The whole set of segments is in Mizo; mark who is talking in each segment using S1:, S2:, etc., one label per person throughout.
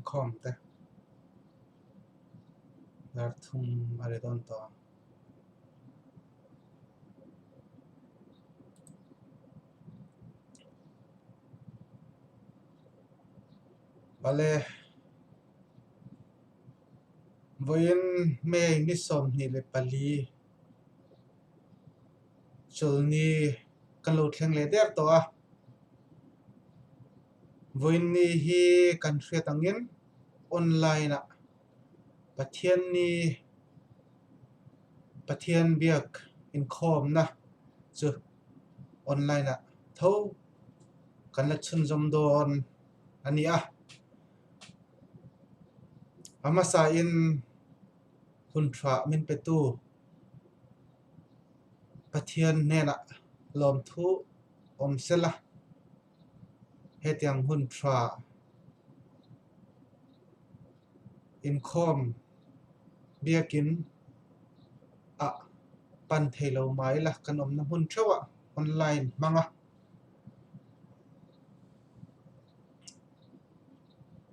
S1: Inkhawm te dar thum a ri dawn tawh a. Awle vawiin May ni 24 chawlhni kan lo thleng leh der tawh a. Vawiinni hi kan hriat angin online ah Pathianni Pathian biak inkhawmna chu online ah tho kan la chhunzawm dawn a ni a. A hmasain hun tha min petu Pathian hnenah lawmthu awm sela. Hetiang hun tha inkhawm biakin ah pan thei lo mai la kan awmna hmun theuh ah online hmang a.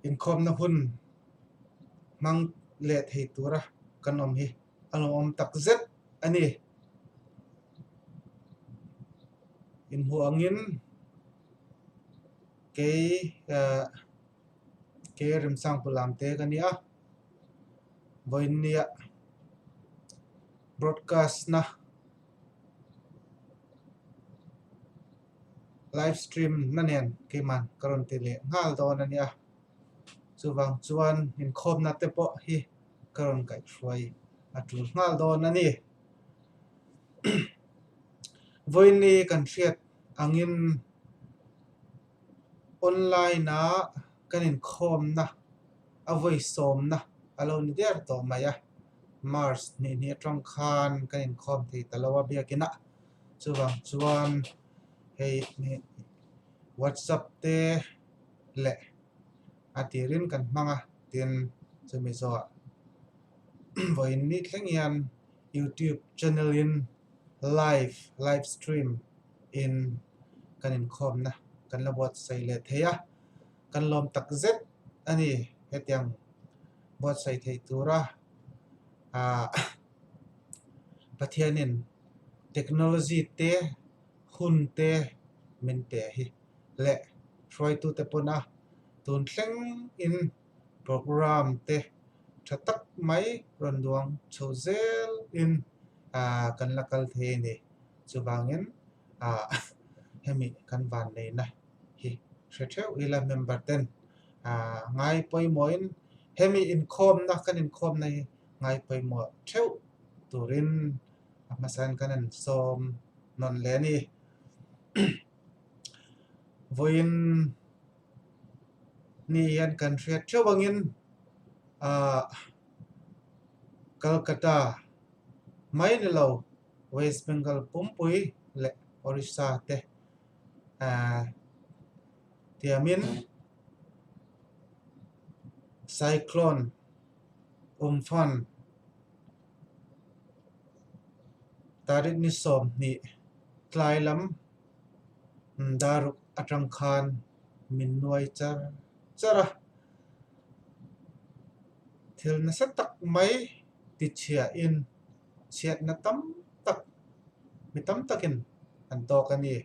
S1: Inkhawmna hun hmang leh thei tura kan awm hi a lawmawm tak zet a ni. Inhmuh angin kei eh kei Remsangpui lam te ka ni a, vawiinnia broadcast na live stream na nen keiman ka rawn ti leh nghal dawn a nia. Chuvang chuan inkhawmna te pawh hi ka rawn kaihhruai a tul nghal dawn a ni. Vawiinni kan hriat angin online a kan inkhawmna a vawi sawmna a lo ni der tawh mai a. March hnih hnih atang khan kan inkhawm thei ta lo a biakin ah. Chuvang chuan hei WhatsApp te leh a tirin kan hmang a tin chumi zawhah vawiin ni thleng hian YouTube channel in live live stream in kan inkhawmna kan la buatsaih leh thei a kan lawm tak zet a ni hetiang buatsaih theih tura ah Pathianin technology te hun te min pe hi leh hruaitute pawna tun thleng in program te tha tak mai rawn duang chho zel in ah kan la kal thei a ni. Chuvangin ah hemi kan van neihna hi hre theuh ila member ten ah ngai pawimawhin hemi inkhawmna kan inkhawmna hi ngai pawimawh theuh turin a hmasain kan han sawm nawn leh a ni. Vawiin ni hian kan hriat theuh angin ah Calcutta mai ni lo West Bengal pumpui leh Orissa te ah tiamin cyclone Amphan tarik ni 20 tlai lam daruk atang khan min nuai char char a. Thil nasa tak mai tichhiahin chhiatna tam tak mi tam takin an tawk a ni.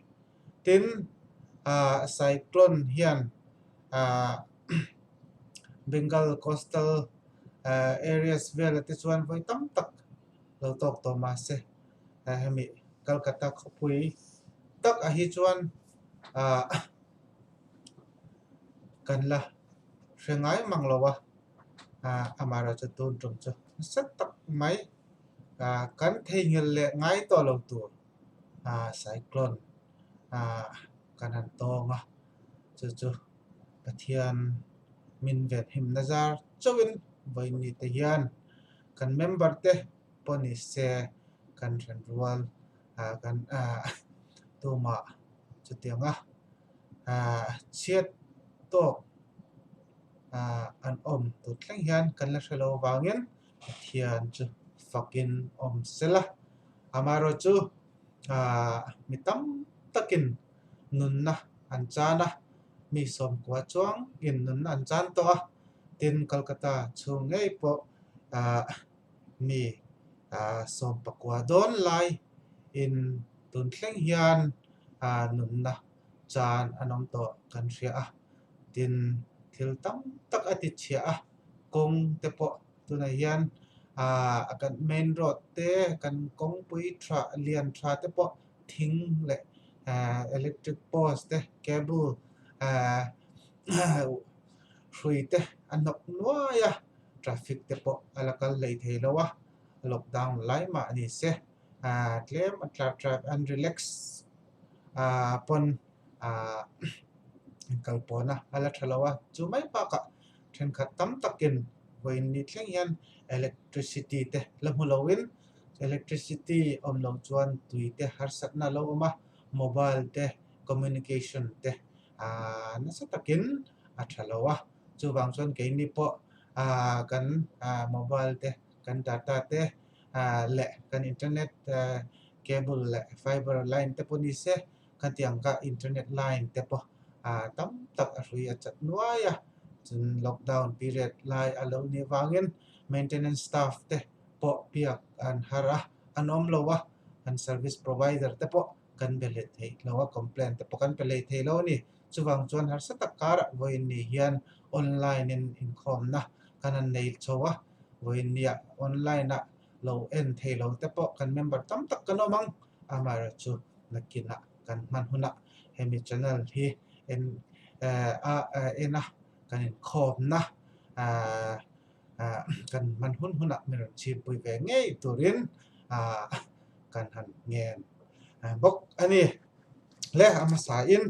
S1: Tin, ah cyclone hian ah Bengal coastal areas vela te chuan vawi tam tak lo tawk tawh mahse hemi Calcutta khawpui tak ah hi chuan ah kan la hre ngai mang lo a ah amaherawhchu tun tum chu nasa tak mai ah kan theihnghilh leh ngai tawh lo tur ah cyclone ah kan han tawng a chu chu Pathian min ven himna zar chauhin vawiin ni te hian kan member te pawh ni se kan then rual ah kan ah tumah chutiang a ah chhiat tawk ah an awm tur thleng hian kan la hre lo avangin Pathian chu fakin awm sela amaherawhchu ah mi tam takin nunna an chan a, mi sawmkua chuang in nunna an chan tawh a. Tin, Kolkata chhung ngei pawh mi 19 dawn lai in tun thleng hian nunna chan an awm tawh kan hria a. Tin, thil tam tak a ti chhiah a, kawng te pawh tunah hian kan main road te, kan kawngpui tha lian tha te pawh thing leh electric post te, cable hrui te a hnawk nuai a, traffic te pawh a la kal hlei thei lo a, lockdown lai mah ni se tlem a an relax pawn kalpawhna a la tha lo a, chu mai bakah thenkhat tam takin vawiin ni thleng hian electricity te la hmu loin electricity awm loh chuan tui te harsatna a lo awm a, mobile te communication te ahh nasa takin a tha lo a, chuvang chuan keini pawh ahh kan ahh mobile te kan data te ahh leh kan internet cable leh fiber line te pawh ni se khatiang kha internet line te pawh ah tam tak a hrui a chat nuai a, chun lockdown period lai a lo nih vangin maintenance staff te pawh biak an har a, an awm lo a, an service provider te pawh kan be leh theih lo a, complaint te pawh kan pe leh thei lo a ni. Chuvang chuan harsa tak karah vawiin ni hian online in inkhawmna kan han nei chho a, vawiin nia online ah lo en thei lo te pawh kan member tam tak kan awm ang, amaherawhchu nakinah kan hman hunah hemi channel hi en a en a kan inkhawmna kan hman hun hunah min rawn chhirpui ve ngei turin kan han ngen bawk a ni. Le a hmasain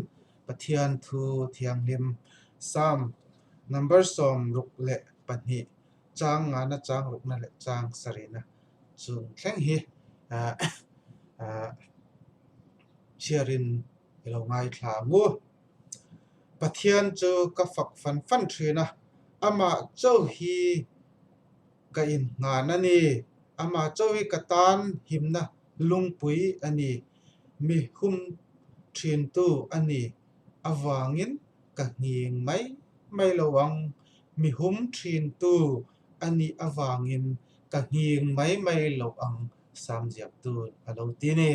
S1: Pathian thu thianghlim Psalm number 62 chang ngana chang rukna leh chang sarihna chung thleng hi chhiarin i lo ngaithla ang u. Pathian chu ka fak fan fan thin a, amah chauh hi ka innghan a ni. Amah chauh hi ka tan himna lungpui a ni. Mi hum thintu a ni avangin ka nghing mai mai lo ang. Mi hum thintu a nih avangin ka nghing mai mai lo ang Sam ziaktu a lo ti ni.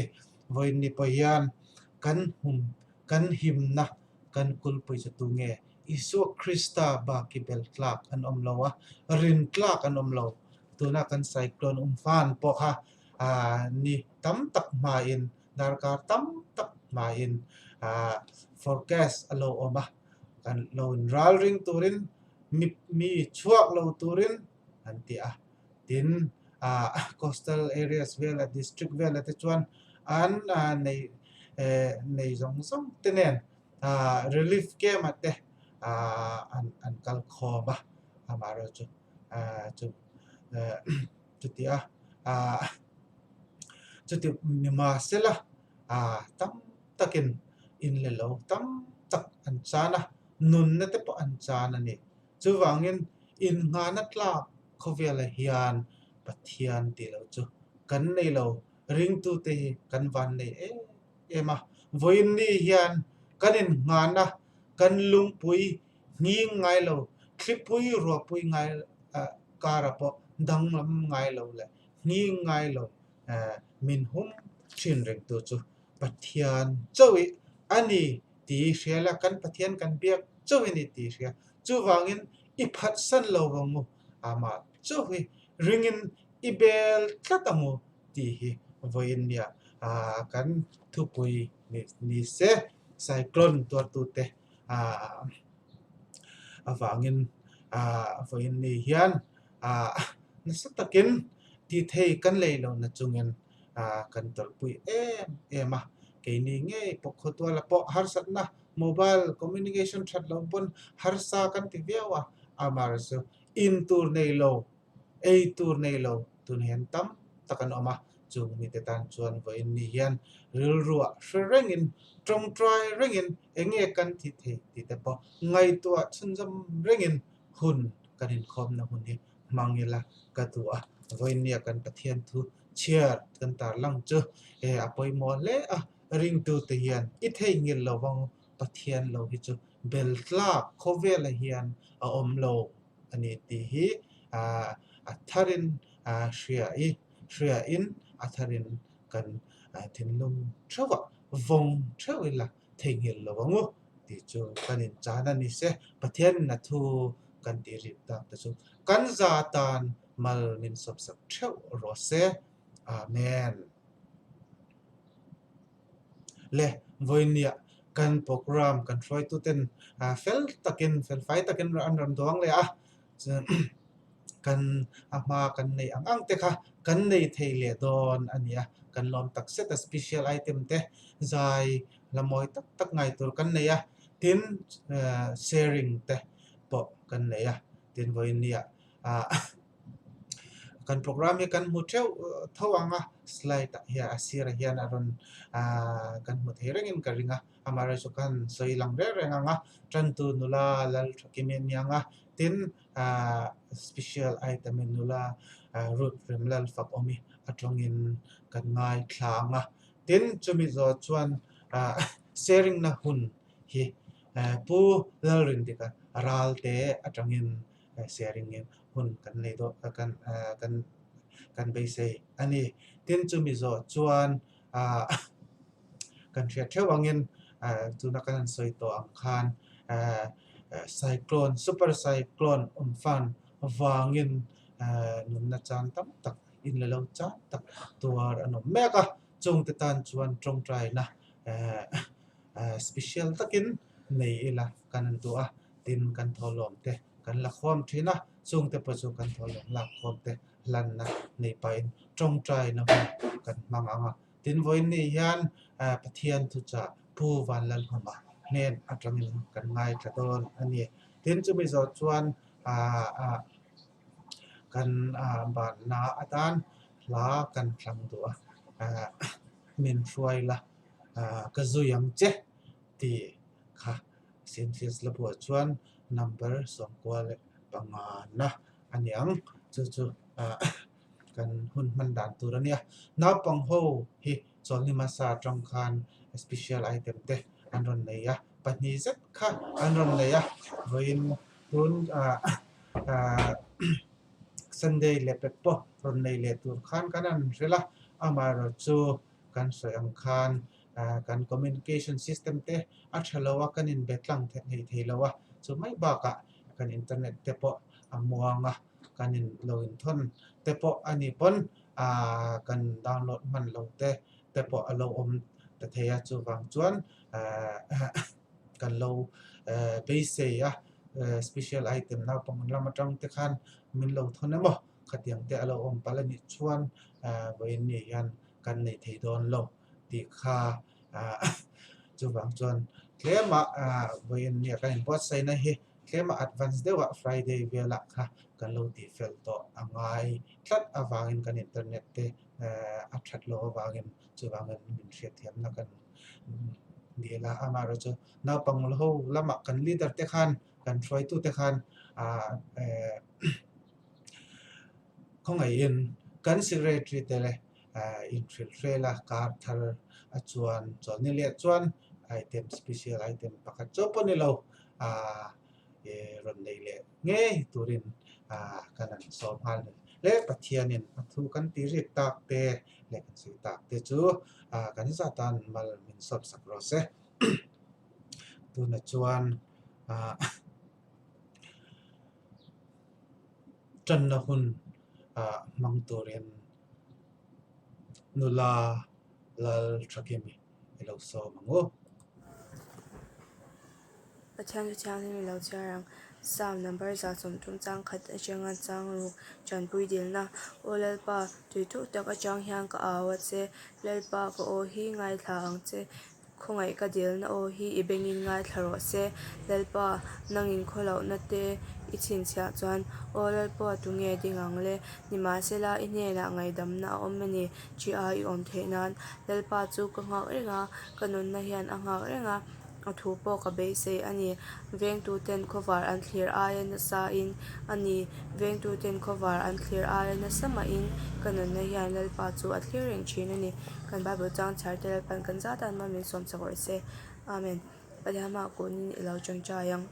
S1: Vawiin ni pawh hian kan hum, kan himna, kan kulpui chu tu nge? Isua Krista baki bel tlak an awm lo a, rin tlak an awm lo. Tuna kan cyclone Amphan pawh kha ni tam tak hmain, darkar tam tak hmain forecast a lo awm a, kan lo inralring turin mi mi chhuak lo turin an ti a. Tin, coastal areas vela district vela te chuan an nei nei zawng zawng te nen relief camp ah te an kal khawm a, amaherawhchu chu chuti a chuti ni mahsela tam takin in le lo tam tak an chan a, nunna te pawh an chan a ni. Chuvangin innghahna tlak khawvelah hian Pathian tih loh chu kan nei lo, ringtute hi kan van nei em em a. Vawiin ni hian kan innghahna, kan lungpui nghing ngai lo, thlipui ruahpui ngai karah pawh danglam ngai lo leh nghing ngai lo min hum thin rengtu chu Pathian chauh a ni ti hria la, kan Pathian kan biak chauh i ni ti hria. Chuvangin i phatsan lo vang u, amah chauh hi ringin i bel tlat ang u tih hi vawiin nia kan thupui ni se. Cyclone tuartute avangin vawiin ni hian nasa takin tih thei kan lei lohna chungin kan tawlhpui em em a, keini ngei pawh khawtuala pawh harsatna mobile communication that loh pawn harsa kan ti viau a, amaherawhchu in tur nei lo, ei tur nei lo tun hian tam tak an awm a, chung mite tan chuan vawiin ni hian rilruah hre rengin tawngtai rengin eng nge kan thi thei tih te pawh ngaihtuah chhunzawm rengin hun kan inkhawmna hun hi hmang ila ka duh a, vawiin nia kan Pathian thu chhiar kan tarlang chu e a pawimawh hle a, ringtute hian i theihnghilh lo vang Pathian lo hi chu bel tlak khawvelah hian a awm lo. a ni tih hi a tharin hria i hriain a tharin kan thinlung theuhah vawng theuh ila theihnghilh lo ang u tih chu kan inchan a ni se. Pathianin a thu kan tih rip tak te chu kan za tan mal min sawmsak theuh rawh se. Amen. Le vawinia kan program kan hruaituten fel takin fel fai takin an rawn duang leh a kan a hma kan neih ang ang te kha kan nei thei leh dawn a ni a kan lawm tak zet a special item te zai la mawi tak tak ngai tur kan nei a tin sharing te pawh kan nei a tin vawinia ah Kan program hi kan hmu theuh tho ang a, slide ah hian a sirah hian a rawn ahh kan hmu thei rengin ka ring a, amaherawhchu khan sawi lang reng reng ang a, tantu nula Lalthakimi a ni ang a, tin ahh special item in nula Ruth Remlalfakawmi atangin kan ngaithla ang a, tin chumi zawh chuan ahh sharing na hun hi Pu Lalrindika Ralte atangin sharing in hun kan nei dawn kan kan kan beisei a ni. Tin chumi zawh chuan ah kan hriat theuh angin ah tuna kan han sawi tawh ang khan ah cyclone super cyclone awm fan vangin ah nunna chan tam tak in la lo chan tak tuar an awm mek a, chungte tan chuan tawngtaina ah ah special takin nei ila kan han duh a. Tin, kan thawhlawm te kan la khawm thin a, chungte pawh chu kan thawhlawm lak khawm te hlanna nei pahin tawngtaina hun kan hmang ang a. Tin, vawiin hian Pathian thuchah Pu Vanlalhuma hnen atangin kan ngaithla dawn a ni. Tin, chumi zawh chuan kan banna atan hla kan thlang duh a, min hruai la ka zui ang che tih kha. Sinfield la buah chuan number 95 na a ni ang. Chu chu kan hun hman dan tur a nia. Naupang ho hi chawlhni hmasa atang khan special item te an rawn nei a, pahnih zet kha an rawn nei a. Vawiin tun Sunday leh pek pawh rawn nei leh tur khan kan han hrilh a, amaherawhchu kan sawi ang khan kan communication system te a tha lo a, kan inbe tlang thei thei lo a, chu mai bakah kan internet te pawh a muang a, kan in lo inthawn te pawh a ni pawn ahh kan download hman lo te te pawh a lo awm ta thei a, chuvang chuan ahh kan lo beisei a, special item naupang lam atang te khan min lo thawn emaw khatiang te a lo awm palh a nih chuan vawiin ni hian kan nei thei dawn lo tih kha chuvang chuan tlema vawiin nia kan inbuatsaihna hi tlema advance deuhah Friday velah kha kan lo tih fel tawh a ngai tlat avangin kan internet te a that loh avangin chuvangin min hriatthiamna kan dil a, amaherawhchu naupang ho lamah kan leader te khan kan hruaitute khan Khawngaihin kan secretary te leh inhrilh hrel a kar thar a chuan chawlhni leh chuan item special item pakhat chauh pawh ni lo rawn nei leh ngei turin kan han sawm nghal ni. Le Pathianin a thu kan tih rik tak te leh kan sawi tak te chu kan zatan mal min sawp sak rawh se. Tunah chuan Tanna hun ah hmang turin nula Lalthakimi i lo sawm ang u.
S2: Pathian chu thianghlim i lo chhiar ang. Psalm number 130 chang khat atanga chang ruk tanpui dilna, Aw Lalpa, tui thuk tak atang hian ka au a che. Lalpa, ka aw hi ngaithla ang che. Khawngaih ka dilna aw hi i bengin ngaithla rawh se. Lalpa, nangin khawlohna te i chhinchhiah chuan, Aw Lalpa, tunge ding ang le? Nimahsela, i hnenah ngaihdamna a awm a ni, ṭi a i awm theih nan. Lalpa chu ka nghak reng a, ka nunna hian a nghak reng a, a thu pawh ka beisei a ni. Vengtuten khawvar an thlir aia nasain a ni, vengtuten khawvar an thlir aia nasa mahin ka nunna hian Lalpa chu a thlir reng thin a ni. Kan Bible chang chhiar te Lalpan kan zat an mah min sawm chak rawh se. Amen. Pathian hmaah kunin i lo tawngtai ang.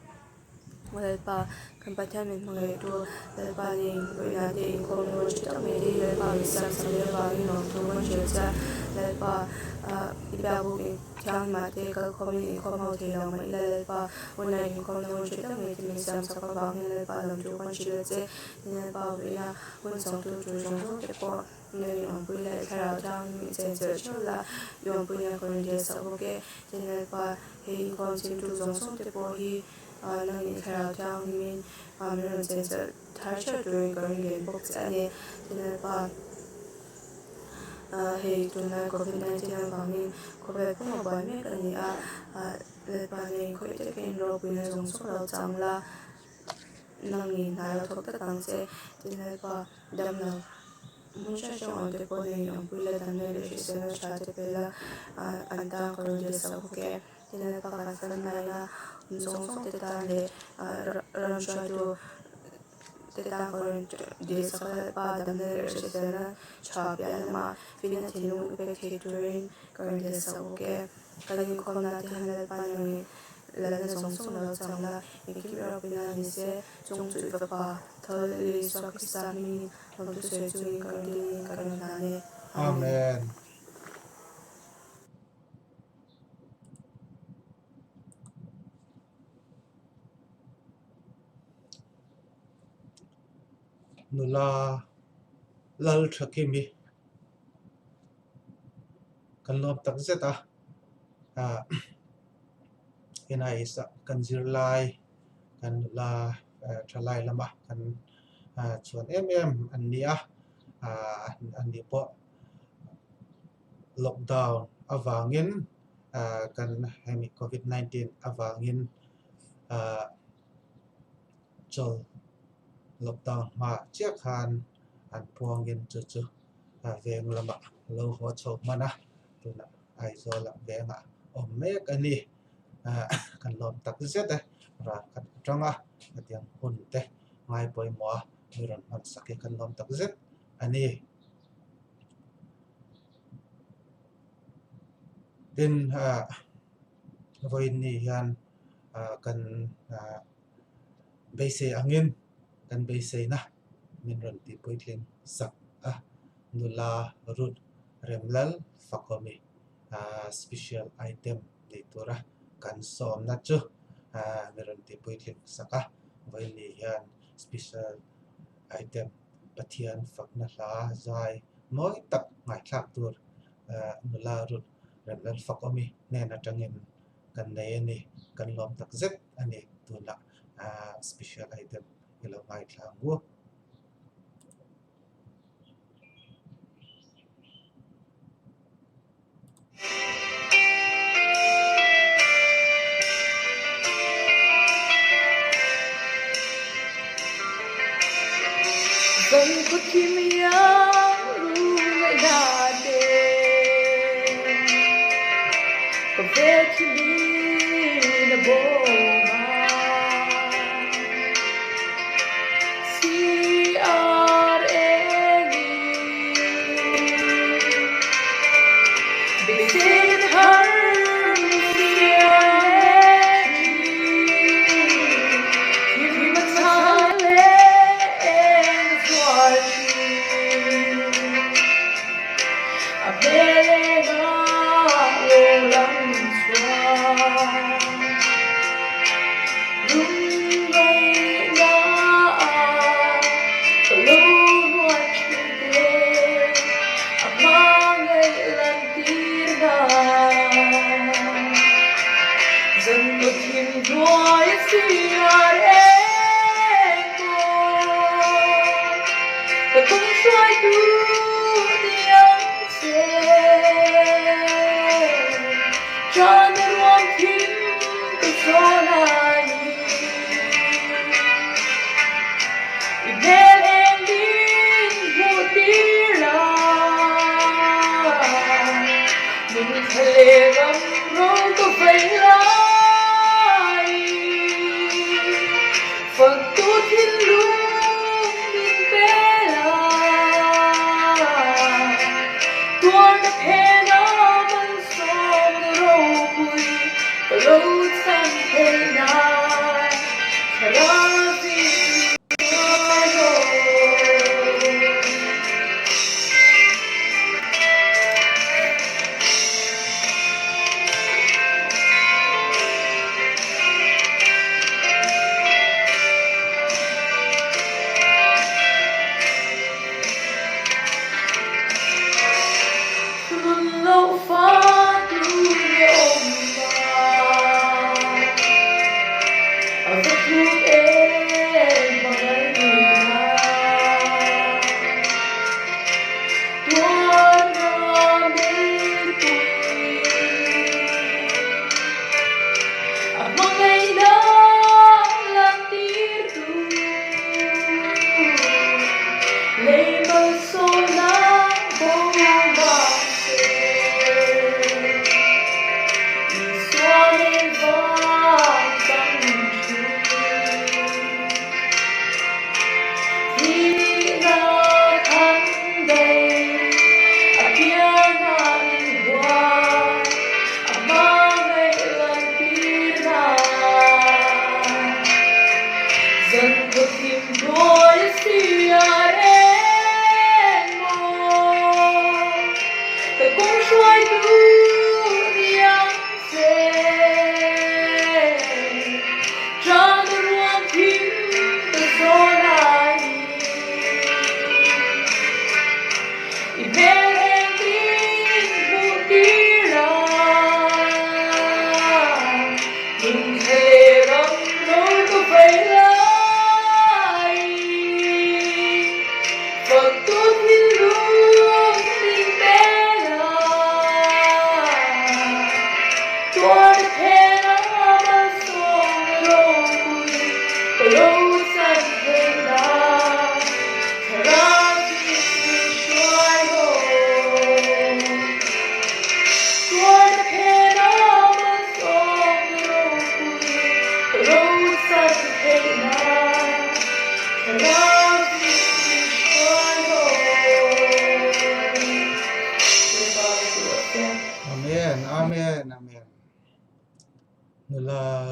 S2: Lalpa, kan Pathian min hmangaihtu Lalpa nen vawiinah te inkhawm hun tha tak mai te hi Lalpa min siam sak leh avangin lawmthu kan hrilh che a. Lalpa, i biak buk in thianghlimah te kal khawmin inkhawm ho thei lo mah ila Lalpa, online inkhawmna hun tha tak mai te min siam sak avangin Lalpa lawmthu kan hrilh a che. Tin, Lalpa vawiina hun changtu tur zawng zawng te pawh Nge i awmpui leh thlarau thianghlim i chenchilh theuh la, i awmpuina ka rawn dil sak bawk e. Tin Lalpa, hei inkhawm chhimtu zawng zawng te pawh hi nangin thlarau thianghlimin min rawn chenchilh thar theuh turin ka rawn ngen bawk che a ni. Tin Lalpa, hei tunlai Covid 19 avangin khawvel pawh a buai mek a ni a, Lalpa nge khawih takin ropuina zawng zawng lo chang la, Nangni hna lo thawk tak ang che, tin Lalpa dam lo hmun hrang hrang awm te pawh nangin awmpui la damna leh hriselna tha te pe la, an tan ka rawn dil sak bawk e. Tin Lalpa kan frontline a awm zawng zawng te tan leh ram hruaitu te tan ka rawn dil sak a, Lalpa damna leh hriselna tha piah lamah finna thinlung i pek thei turin ka rawn dil sak bawk e. Kan inkhawmna te hian Lalpa nangin Lalna zawng zawng lo chang la, engkim erawh pin a ni se, chung chu i Fapa, Tho leh Isua Krista hmingin lawmthu sawi chungin ka rawn dingin ka rawn hlan e.
S1: Amen. Nula Lalthakimi kan lawm tak zet a. NIS ah kan zirlai kan nula thalai lama kan chhuan em em an ni a an ni pawh lockdown avangin kan hemi covid 19 avangin chawl lockdown hmaah chiah khan an puangin chu chu veng lamah lo haw chho hman a tunah. Aizawl ah vengah awm mek a ni. Kan lawm tak zet e. Ral khat atanga hetiang hun te ngai pawimawh a mi rawn hman sak hi kan lawm tak zet a ni. Tin vawiin ni hian kan beisei angin kan beiseina min rawn tih puitling sak a nula Ruth Remlal Fakawmi special item nei tura kan sawmna chu min rawn tih puitling sak a vawiin hian special item Pathian fakna hla zai mawi tak ngaithlak tur nula Ruth Remlal Fakawmi hnen atangin kan nei a ni kan lawm tak zet a ni tunah special item i lo ngaithla ang u.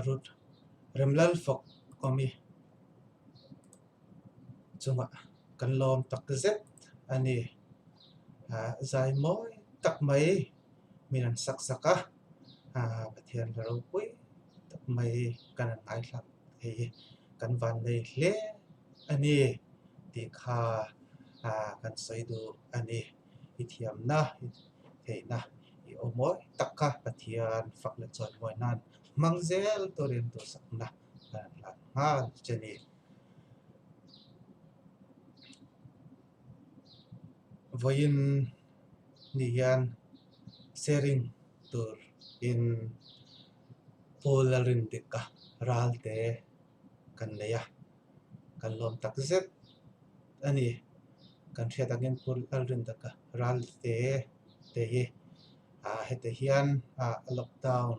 S1: Ruth Remlalfawkawmi chungah kan lawm tak zet a ni. Zai mawi tak mai min an sak sak a, Pathian la ropui tak mai kan han ngaithla thei hi kan van nei hle a ni tih kha kan sawi duh a ni. I thiamna, i theihna, i aw mawi tak kha Pathian fak leh chawimawi nan hmang zel turin duhsakna kan han hlan nghal che ni. Vawiin ni hian sharing tur in Paul a rin dik a, ral te kan nei a, kan lawm tak zet a ni. Kan hriat angin Paul a rin dik a, ral te te hi ah heti hian ah lockdown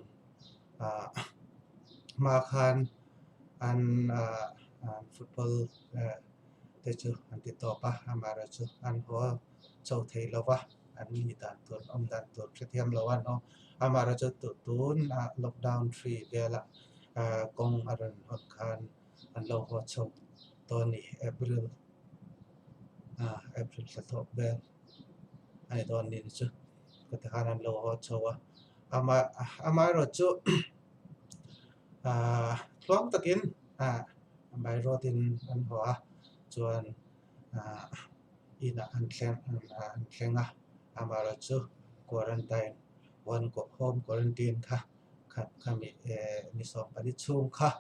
S1: ah hma khan an ah football te chu an ti tawp a, amaherawhchu an haw chho thei lo va. An nih dan tur awm dan tur hrethiam lo a an awm. Amaherawhchu tun ah lockdown three vela ah kawng a rawn hawn khan an lo haw chho dawn a ni April ah April thla thawk vel a ni dawn ni chu heti khan an lo haw chho a. Ama amaherawhchu ah tluang takin ah by road in an haw a chuan ah inah an thleng an thleng a amaherawhchu quarantine one home quarantine kha khami eh ni sawmpali chhung kha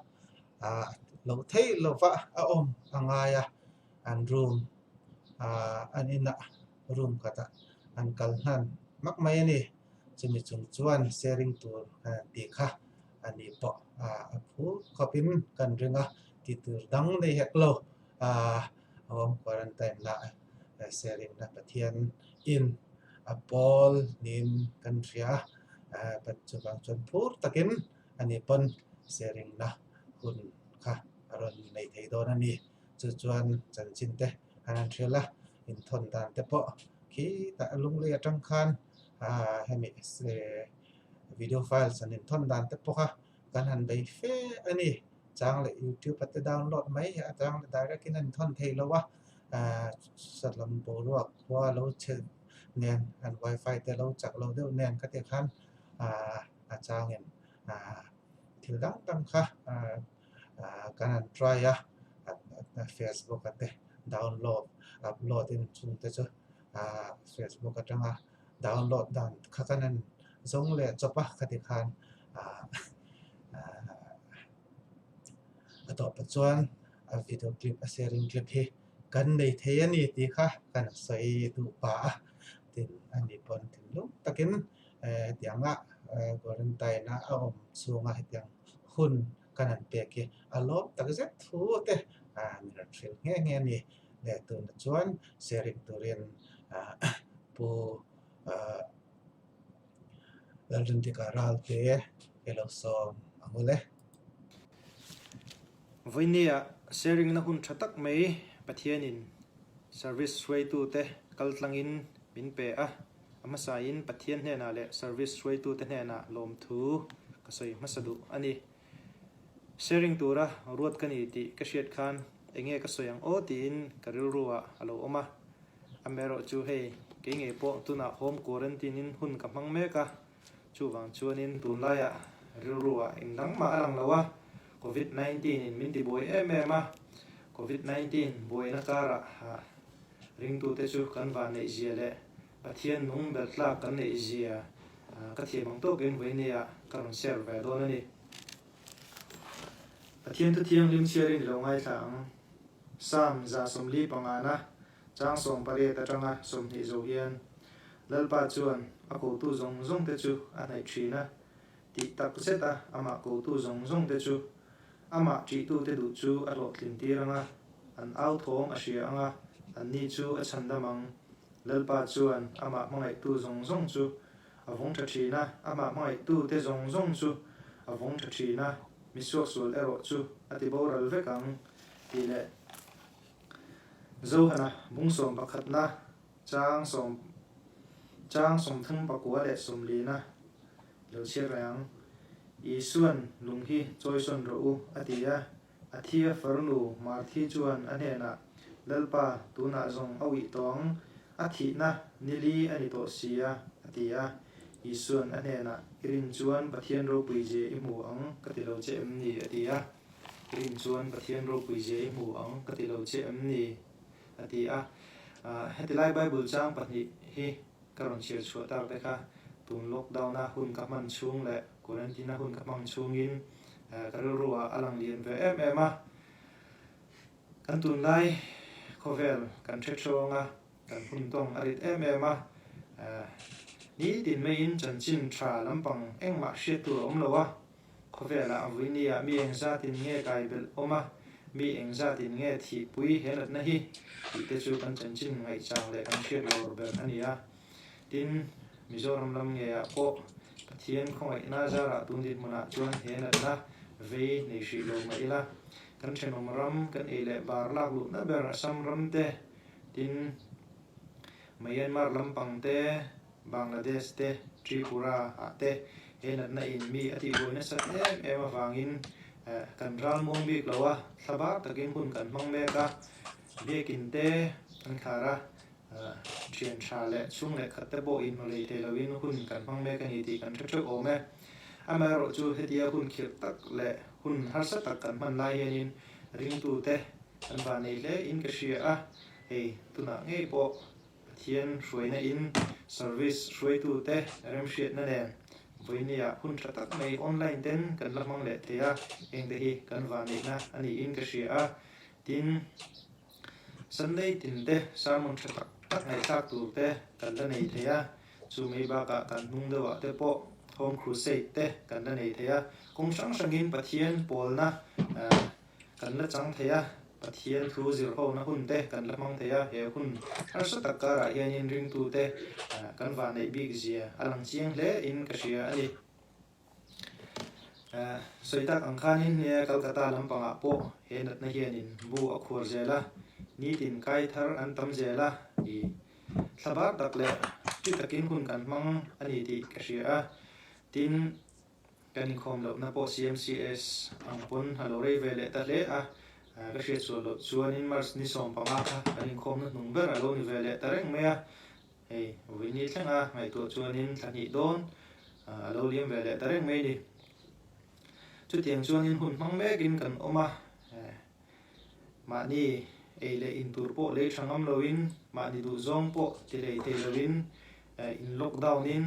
S1: ah lo theih lova a awm a ngai a an room ah an inah room khatah an kal hnan hmak mai a ni chumi chung chuan sharing tur tih kha a ni pawh ah a phur khawpin kan ring a tih tur dang nei hek lo. Ahh home quarantine la sharing na Pathian in a pawl niin kan hria a chuvang chuan phur takin ani pawn sharing na hun kha a rawn nei thei dawn a ni. Chu chuan chanchin te an han hrilh a, inthawn dan te pawh khitah lunglei atang khan ahh hemi video files an inthawn dan te pawh kha kan han bei fe a ni. Chang leh youtube a te download mai a chang leh direct in an thawn thei lo a ahh satlam boruak khua lo chhe nen an wifi te lo chak lo deuh nen ka tih khan ahh a changin ahh thil dang dang kha ahh ahh kan han try a facebook a te download upload in chung te chu ahh facebook atanga download dan kha kan han zawng leh chawp a ka ti khan ahh a tawp ah chuan a video clip a sharing clip hi kan nei thei a ni tih kha kan sawi duh pah a tin ani pawn thinlung takin eh hetianga quarantine a a awm chhunga hetiang hun kan han pek hi a lawm tak zet thu te ah min rawn hrilh nghe nghe a ni. Leh tunah chuan sharing turin ah pu ah Lalrindika Ralte i lo sawm ang ule.
S3: Vawinia sharing na hun tha tak mai Pathianin service hruaitute kal tlangin min pe a, a hmasain Pathian hnenah leh service hruaitute hnenah lawmthu ka sawi hmasa duh a ni. Sharing tura ruat ka ni tih ka hriat khan enge ka sawi ang aw tiin ka rilru ah a lo awm a. Amaherawhchu hei kei ngei pawh tunah home quarantine in hun ka hmang mek a, chuvang chuanin tunlaiah rilru ah engdang mah a lang lo a, Covid 19 in min tibuai em em a, Covid 19 buaina karah ringtute chu kan vanneih zia leh Pathian nung ber tlak kan neih zia ka thiam ang tawkin vawinia ka rawn share ve dawn a ni. Pathian thu thianghlim chhiarin i lo ngaithla ang. Psalm 145 chang 18 atanga 20 zo hian, Lalpa chuan a kotu zawng zawng te chu a hnaih thin a, tih tak zet a amah kotu zawng zawng te chu amah ṭihtute duh chu a hlawhtlin tir ang a, an au thawm a hria ang a, anni chu a chhandam ang. Lalpa chuan amah hmangaihtu zawng zawng chu a vawng ṭha ṭhin a, amah hmangaihtute zawng zawng chu a vawng ṭha ṭhin a, mi suaksual erawh chu a ti boral vek ang, tih leh Zohana bungsawm pakhatna chang sawm chang 34 leh 40 lo chhiar reng ang. Isuan lung hi chawisawn rawh u, a ti a. A thia farnu Marthi chuan a hnenah, Lalpa, tunah zawng a uih tawh ang, a thihna ni li a ni tawh si a, a ti a. Isuan a hnenah, I rin chuan Pathian ropui zia i hmu ang ka ti lo che em ni? a ti a. I rin chuan Pathian ropui zia i hmu ang ka ti lo che em ni? a ti a. Heti lai Bible chang pahnih hi ka rawn chhiar chhuah tak te kha tun lockdown a hun ka hman chhung leh quarantine a hun ka hmang chhungin ka rilru ah a lang lian ve em em a. Kan tunlai khawvel kan hre thawng a, kan hun tawng a rit em em a. Nitin maiin chanchin tha lampang engmah hriat tur a awm lo a. Khawvelah vuinia mi engzatin nge kai belh awm a, mi engzatin nge thihpui he natna hi tih te chu kan chanchin ngaihchang leh kan hriat lawr ber a ni a. Tin, Mizoram lam ngeiah pawh Pathian khawngaihna zarah tun dinhmunah chuan he natna vei nei hrih lo mah ila, kan thenawm ram kan ei leh bar lak luhna ber Assam ram te, tin, Myanmar lampang te, Bangladesh te, Tripura ah te he natna in mi a tihbuai nasat em em avangin kan ral muang bik lo a, thla bar takin hun kan hmang mek a, biakin te an khar a, thian tha leh chhung leh khat te pawh inhmu lei thei loin hun kan hmang mek a ni tih kan hre theuh awm e. Amaherawh chu hetia hun khirh tak leh hun harsa tak kan hman lai hianin ringtute kan vannei hle in ka hria a, hei tunah ngei pawh Pathian hruaina in service hruaitute remhriatna nen vawinia hun tha tak mai online ten kan la hmang leh thei a, hengte hi kan vanneihna a niin ka hria a. Tin, Sunday tin te sermon tha tak tak ngaihthlak tur te kan la nei thei a, chu mai bakah kan hnung deuhah te pawh Home Crusade te kan la nei thei a, kawng hrang hrangin Pathian pawlna Kan la chang thei a, Pathian thu zirhona hun te kan la hmang thei a, he hun harsa tak karah hianin ringtute kan vanneih bik zia a lang chiang hle in ka hria a ni. Sawi tak ang khanin nia Calcutta lampangah pawh he natna hianin bu a khuar zel a, nitin kai thar an tam zel a, i thlabar tak leh ti takin hun kan hmang a ni tih ka hria a, tin, Kan inkhawm lohna pawh CMCS ang pawn a lo rei ve leh ta hle a, ka hriat sual loh chuanin March ni 15 kha kan inkhawmna hnung ber a lo ni ve leh ta reng mai a, hei vawiini thlenga ngaihtuah chuanin thla hnih dawn a lo liam ve leh ta reng mai ni. Chutiang chuanin hun hmang mekin kan awm a, mahni ei leh in tur pawh lei tha ngam loin, mahni duhzawng pawh ti hlei thei loin in lockdown in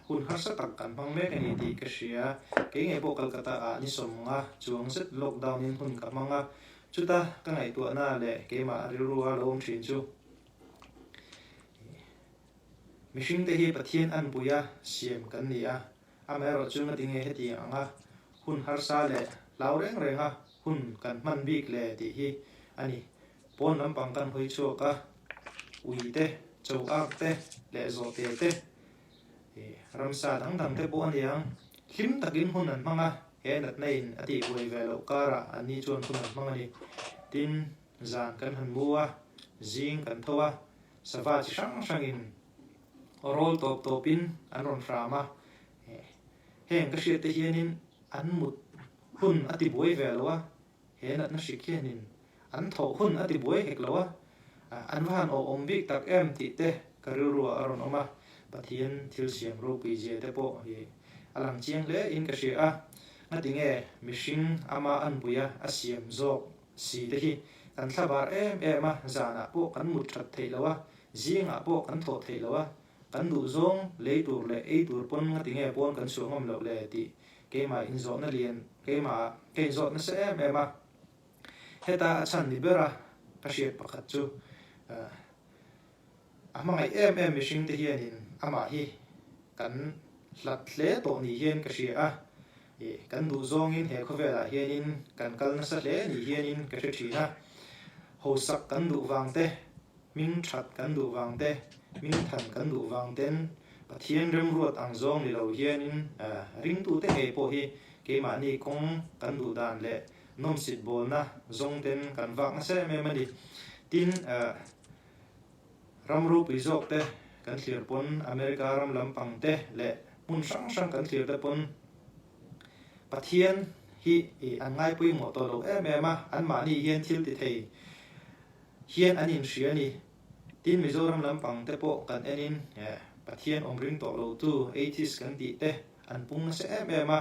S3: Hun harsa tak kan hmang mek a ni tih ka hria. Kei ngei pawh Calcutta ah ni 50 chuang zet lockdown in hun ka hmang a, chuta ka ngaihtuahna leh keimah rilru a lo awm thin chu mihring te hi Pathian anpuia siam kan ni a, amaherawh chu ngatinge hetiang anga hun harsa leh hlau reng renga hun kan hman bik le tih hi a ni. Pawn lampang kan hawi chhuak a, ui te, cho ak te leh zawhte te, ramsa dang dang te pawh a ni ang. Hlim takin hun an hmang a, he natna in a tihbuai ve loh karah anni chuan hun an hmang a ni. Tin, zan kan han mu a, zing kan tho a, sava chi hrang hrangin rawl tawp tawpin an rawn hram a, heng ka hriat te hianin an mut hun a tibuai ve lo a, He natna hrik hianin an thawh hun a ti buai hek lo a, an va han awhawm bik tak em tih te ka rilruah a rawn awm a, Pathian thil siam ropui zia te pawh hi a lang chiang hle in ka hria a, ngatinge mihring ama anpuia a siam zawk si te hi kan thlabar em em a, zanah pawh kan mut that theih lo a, zingah pawh kan thawh theih lo a, kan duhzawng lei tur leh ei tur pawn ngatinge pawn kan chhuah ngam loh le tih Keimah inzawhna lian, keimah ka inzawh nasa em em a, heta a chhan ni bera ka hriat pakhat chu a hmangaih em em mihring te hianin amah hi kan hlat hle tawh ni hian ka hria a, kan duh zawngin he khawvelah hianin kan kal nasa hle ni hianin ka hre thin a, hausak kan duh vang te Hming that kan duh vang te, hming than kan duh vang ten Pathian remruat ang zawng ni lo hianin ringtute ngei pawh hi keimahni kawng kan duh dan leh nawmsit bawlna zawng ten kan vak nasa em em a ni. Tin, ram ropui zawk te kan thlir pawn America ram lampang te leh hmun hrang hrang kan thlir te pawn. Pathian hi an ngaipawimawh tawh lo em em a, anmahni hian thil ti thei hian an inhria a ni. Tin, Mizoram lampang te pawh kan enin Pathian awm ring tawh lo tu atheist kan tih te an pung nasa em em a.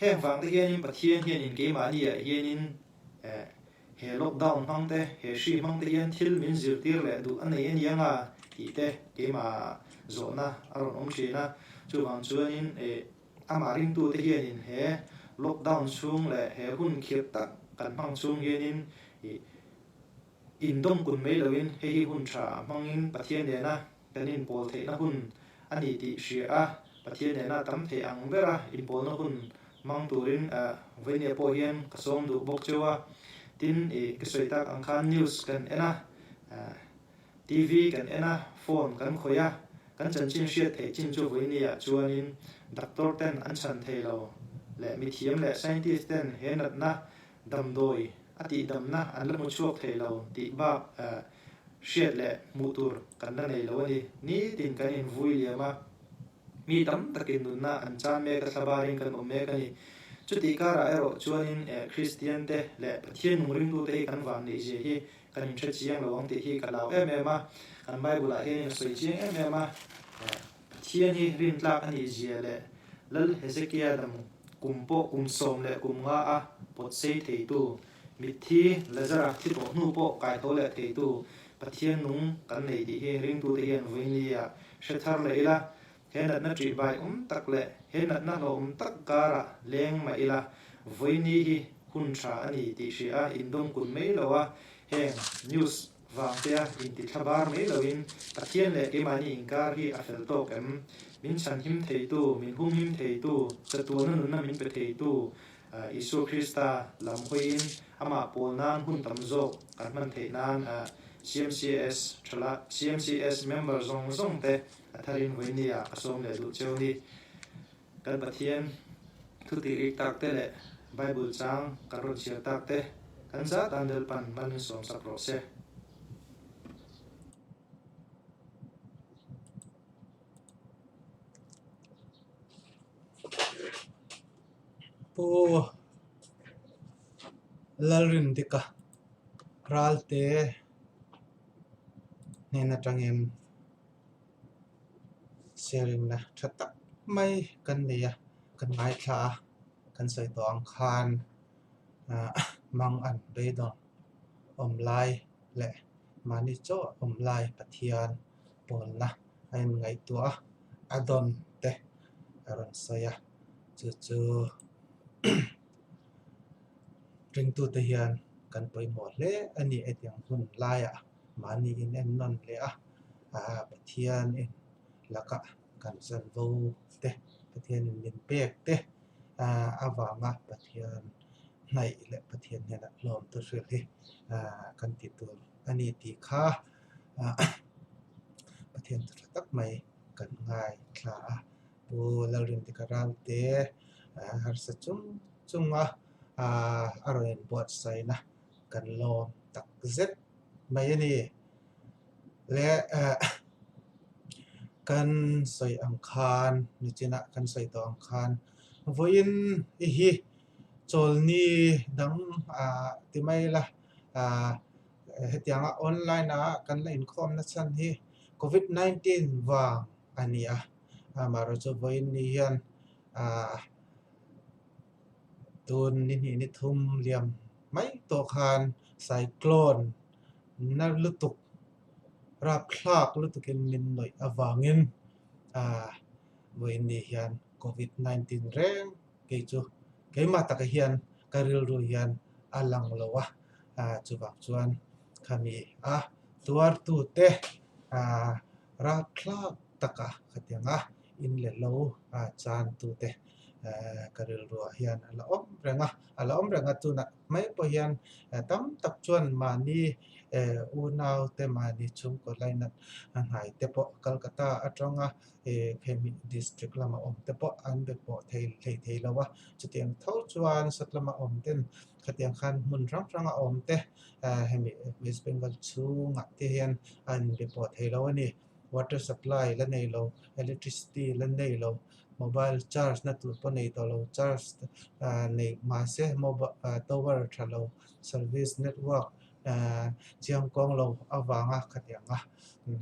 S3: Heng vang te hianin Pathian hianin keimahni ah hianin he lockdown hmang te, he hri hmang te hian thil min zirtir leh duh a nei a nia nga tih te keimah zawhna a rawn awm thin a. Chuvang chuanin amah ringtute hianin he lockdown chhung leh he hun khirh tak kan hmang chhung hianin Indawm kun mai loin hei hi hun tha a hmangin Pathian nena kan inpawl theihna hun a ni tih hria a, Pathian nena tam theih ang bera inpawlna hun hmang turin Vainia pawh hian ka sawm duh bawk cheu a. Tin, i ka sawi tak ang khan news kan en a, TV kan en a, phone kan khawih a, kan chanchin hriat theih chin chu Vainia chuanin doctor ten an chhan thei lo leh mithiam leh scientist ten he natna Damdawi a tihdamna an la hmu chhuak thei lo tih bak hriat leh hmuh tur kan la nei lo a ni. Nitin kan invui liam a, mi tam takin nunna an chan mek a, thlabarin kan awm mek a ni. Chutih karah erawh chuanin Kristian te leh Pathian nung ringtute hi kan vanneih zia hi kan inhre chiang lo ang tih hi ka lau em em a. Kan Bible-ah hianin a sawi chiang em em a. Pathian hi rintlak a nih zia leh Lal Hezekia dam kum pawh kum 15 a pawt sei theitu, mitthi Lazara thi tawh hnu pawh kaitho leh theitu Pathian nung kan nei tih hi ringtute hian vawiinli ah hre thar leh ila, he natna ṭih bai awm tak leh he natna hlauhawm tak karah leng mah ila, vawiini hi hun ṭha a ni tih hria a indawmkun mai lo a, heng news Vangtea inti thla bar mai loin Pathian leh keimahni inkar hi a fel tawk em? Min chhanhim theitu, min humhim theitu, chatuana nunna min pe theitu Isua Krista lam hawiin amah pawl nan hun tam zawk kan hman theih nan CMCS thala CMCS member zawng zawng te a tharin vawinia ka sawm leh duh cheu ni. Kan Pathian thutirik tak te leh Bible chang kan rawn chhiar tak te kan zat tan Lalpan mal min sawm sak rawh se.
S1: Pu Lalrindika Ralte hnen atangin Sharing-na tha tak mai kan nei a, kan ngaithla a, kan sawi tawh ang khan ah mang an beidawng awm lai leh mahni chaw awm lai Pathian pawlna a inngaihtuah a, a dawn te a rawn sawi a, chu chu ringtute hian kan pawimawh hle a ni hetiang hun laiah mahni inennawn leh a. ah Pathian in laka kan chanvo te Pathian in min pek te ah avanga Pathian hnaih leh Pathian hnena lawm tu hrilh hi ah kan ti tur a ni tih kha ah Pathian chu tha tak mai kan ngaithla a. Pu Lalrindika Ralte ah harsa chung chunga ah a rawn inbuatsaihna kan lawm tak zet mai a ni. Leh kan sawi ang khan nichinah kan sawi tawh ang khan vawiin i hi chawlni dang ah ti mai ila ah hetianga online ah kan la inkhawm na chhan hi covid 19 vang a ni a amaherawhchu vawiin ni hian ah tun ni hnih ni thum liam mai tawh khan cyclone Na lutuk, rapthlak lutukin min nawih avangin ah vawiin hian covid 19 reng kei chu keimah taka hian ka rilru hian a lang lo a, ah chuvang chuan khami a tuartute ah rapthlak taka khatianga in leh lo chantute ka rilruah hian a la awm reng a, a la awm reng a tunah mai pawh hian tam tak chuan mahni unau te mahni chhungkaw lainat hnai te pawh Kolkata atanga hemi district lama awm te pawh an be pawh thei hlei thei lo a, chutiang tho chuan sat lama awm ten khatiang khan hmun hrang hranga awm te hemi West Bengal chhungah te hian an be pawh thei lo a ni. Water supply la nei lo, electricity la nei lo, mobile charge na tur pawh nei tawh lo, charge nei mahse tower tha lo, service network chiang kawng lo avanga khatianga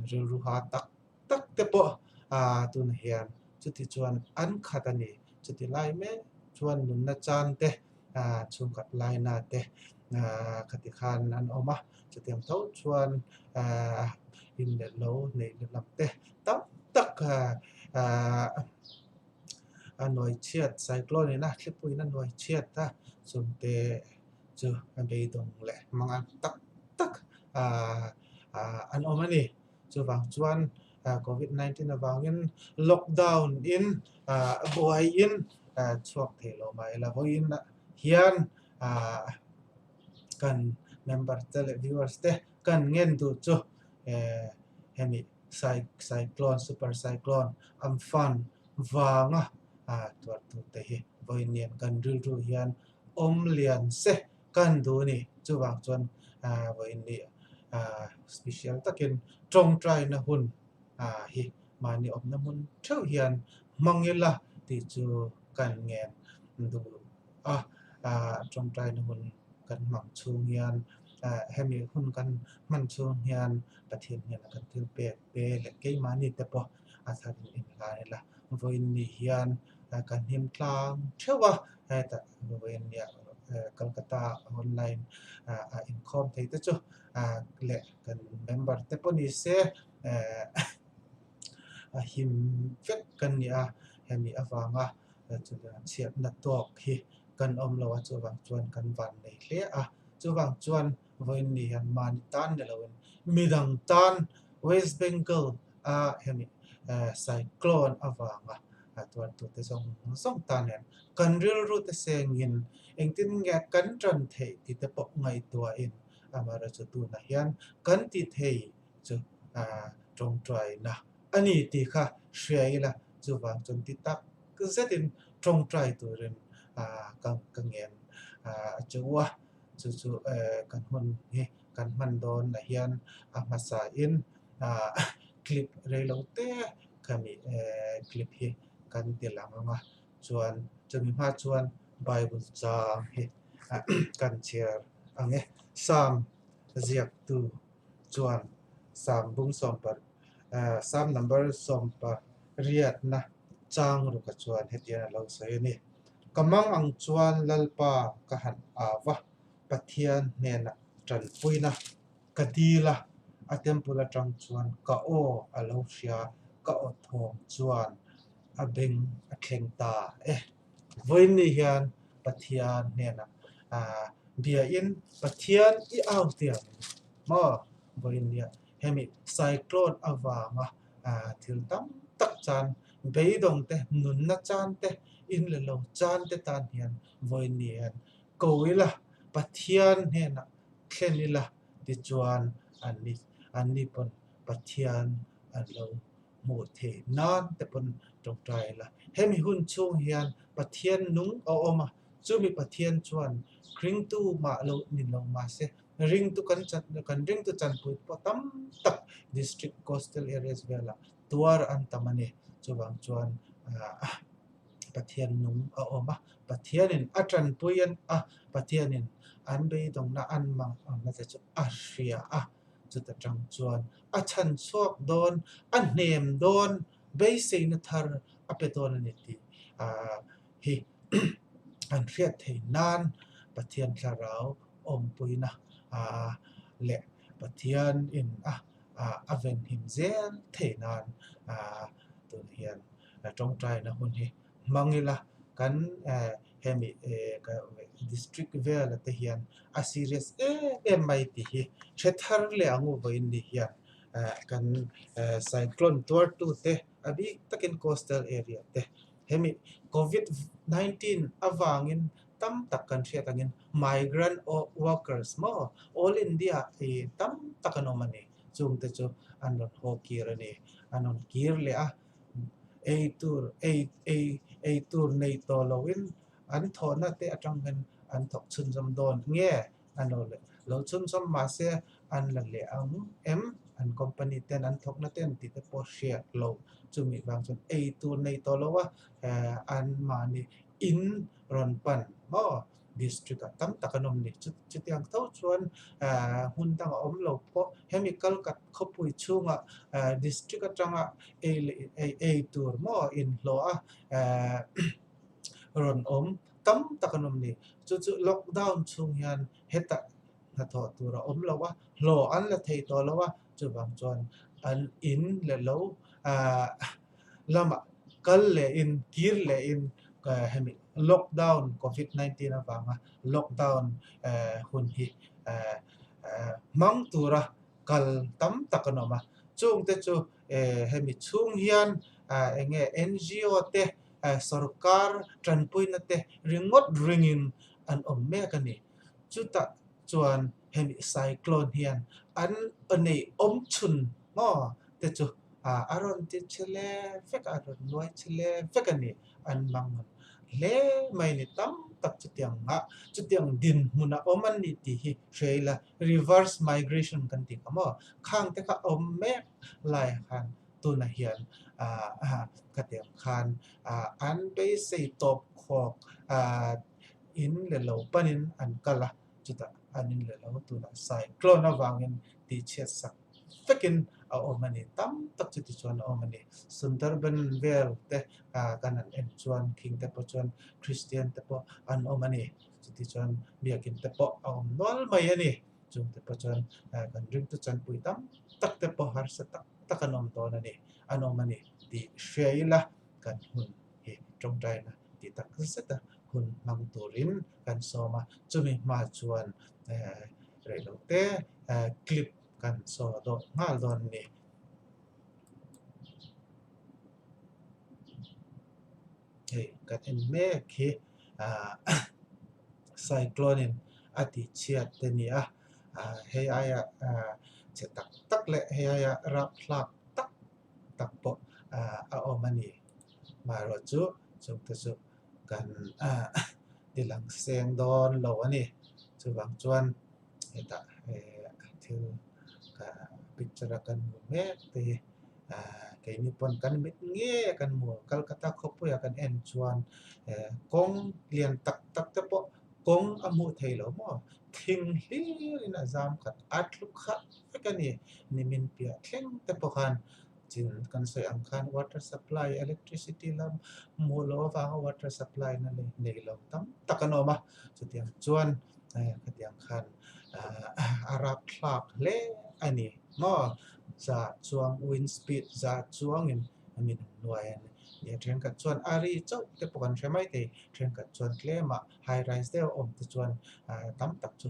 S1: rilru ha tak tak te pawh tunah hian chuti chuan an khat a ni. Chuti lai mek chuan nunna chan te chhungkhat laina te khati khan an awm a, chutiang tho chuan inlet lo neih lam te tam tak a nuai chhiat cyclone in a thlipui in a nuai chhiat a chungte chu a beidawng leh hmang tak tak an awm a ni. Chuvang chuan Covid 19 avangin lockdown in buaiin chhuak thei lo mah ila vawiin hian kan member te leh viewers te kan ngen duh chu hemi cyclone super cyclone Amphan vanga tuartute hi vawiin hian kan rilru hian awm lian se kan duh a ni. Chuvang chuan vawiin ni special takin tawngtaina hun hi mahni awmna hmun theuh hian hmang ila tih chu kan ngen duh a. Tawngtaina hun kan hmang chhung hian hemi hun kan hman chhung hian Pathian hnenah kan thil pek pe leh keimahni te pawh a tharin inhlan ila. Vawiin ni hian kan him tlang theuh a, hetah vawiin nia Kolkata online a inkhawm thei te chu leh kan member te pawh ni se a him vek kan ni a, hemi avanga chhiatna tawk hi kan awm lo a, chuvang chuan kan van nei hle a, chuvang chuan vawiin ni hian mahni tan ni loin midang tan West Bengal a hemi cyclone avanga tuartute zawng zawng tan hian kan rilru te sengin engtin nge kan tan theih tih te pawh ngaihtuahin amaherawhchu tunah hian kan ti thei chu tawngtaina a ni tih kha hria ila chuvang chuan ti tak zetin tawngtai turin ka ngen a che u a. Chu chu kan hun hi kan hman dawn ah hian a hmasa in clip rei lo te khami clip hi kan ti lang ang a chuan chumi hma chuan bible chang hi kan chhiar ang e. Psalm ziaktu chuan Psalm bung sawmpar Psalm number sawmpariatna chang ruka chuan hetiang a lo sawi a ni. Ka mang ang chuan Lalpa ka han au va, Pathian hnenah tanpuina ka dil a, a temple atang chuan ka aw a lo hria, ka aw thawm chuan a beng a thleng ta e. Vawiinni hian Pathian hnenah biain Pathian i au tiang maw? Vawiinnia hemi cyclone avanga thil tam tak chan beidawng te, nunna chan te, in le lo chan te tan hian vawiinni hian ko ila, Pathian hnenah thlen ila tichuan anni anni pawn Pathian an lo hmuh theih nan te pawn tawngtai ila. Hemi hun chhung hian Pathian nung a awm a, chumi Pathian chuan ringtu mah lo ni lo mahse ringtu kan chan kan ringtu chanpui pawh tam tak district coastal areas velah tuar an tam a ni. Chuvang chuan ah Pathian nung a awm a, Pathianin a tanpui a, Pathianin an beidawngna an mang angna te chu a hria a, chuta tang chuan a chhan chhuak dawn, a hnem dawn, beiseina thar a pe dawn a ni tih hi an hriat theih nan Pathian thlarau awmpuina leh Pathianin a venhim zel theih nan tun hian tawngtaina hun hi hmang ila kan hemi district vela te hian a serious em em mai tih hi hre thar leh ang u vawiin ni hian kan cyclone tuartu te a bik takin coastal area te hemi covid 19 avangin tam tak kan hriat angin migrant workers maw all India ih tam tak an awm a ni chungte chu an rawn haw kir a ni an rawn kir leh a. Ei tur ei ei ei tur nei tawh loin an thawhna te atang hian an thawk chhunzawm dawn nge a lo leh lo chhunzawm mahse an la leh ang em an company ten an thawkna ten tih te pawh hriat loh chumi vang chuan ei tur nei tawh lo a an mahni in rawn pan maw district ah tam tak an awm ni. Chutiang tho chuan hmun dang a awm lo pawh hemi Kalkat khawpui chhungah district atanga ei leh ei tur maw inhlawh a rawn awm tam tak an awm ni. Chu chu lockdown chhung hian hetah hnathawh tur a awm lo a, hlawh an la thei tawh lo a, chuvang chuan an in leh lo lamah kal lehin kir lehin hemi lockdown covid 19 avanga lockdown hun hi hmang tura kal tam tak an awm a, chungte chu hemi chhung hian eng nge NGO te sorkar tanpuina te ringawt ringin an awm mek a ni. Chutah chuan hemi cyclone hian an neih awm chhun maw te chu a rawn ti chhe le vek a, a rawn nuai chhe le vek a ni. An mang hle mai ni tam tak chutiang ah chutiang dinhmun a awm an ni tih hi hria ila reverse migration kan tih kha maw khang te kha awm mek lai khan tunah hian khatiang khan an beisei tawp khawk in leh lo panin an kal a, chutah an in leh lo tunah cyclone avangin tihchhiat sak vekin a awm a ni. Tam tak chuti chuan a awm a ni. Sundarban vel te kan han en chuan khing te pawh chuan Christian te pawh an awm a ni. Chuti chuan biakin te pawh a awm nual mai a ni. Chung te pawh chuan kan ringtu chanpui tam tak te pawh harsa tak tak an awm dawn a ni, an awm a ni tih hria ila kan hun hi tawngtaina tih tak zeta hun hmang turin kan sawm a, chumi hma chuan reilote clip kan saw dawh nghal dawn a ni. Hei kan en mek hi cyclone in a tihchhiat te ni a, hei aia che tak tak leh hei aia rapthlak tak tak pawh a awm a ni. Maherawh chu chungte chu kan tilang seng dawn lo a ni. Chuvang chuan hetah thil picture a kan hmu mek te hi keini pawn kan mit nge kan hmu Kolkata khawpuia kan en chuan kawng lian tak tak te pawh kawng a hmuh thei lo maw thing hlirin a zam khat a tlu khat vek a ni. Nimin piah thleng te pawh khan Chin kan sawi ang khan water supply, electricity lam hmuh loh avanga water supply na nei nei lo tam tak an awm a, chutiang chuan khatiang khan a rapthlak hle a ni maw? Za chuang wind speed za chuangin min an nuai a ni. Thenkhat chuan a ri chauh te pawh kan hre mai thei, thenkhat chuan tlema high rise deuh awm te chuan tam tak chu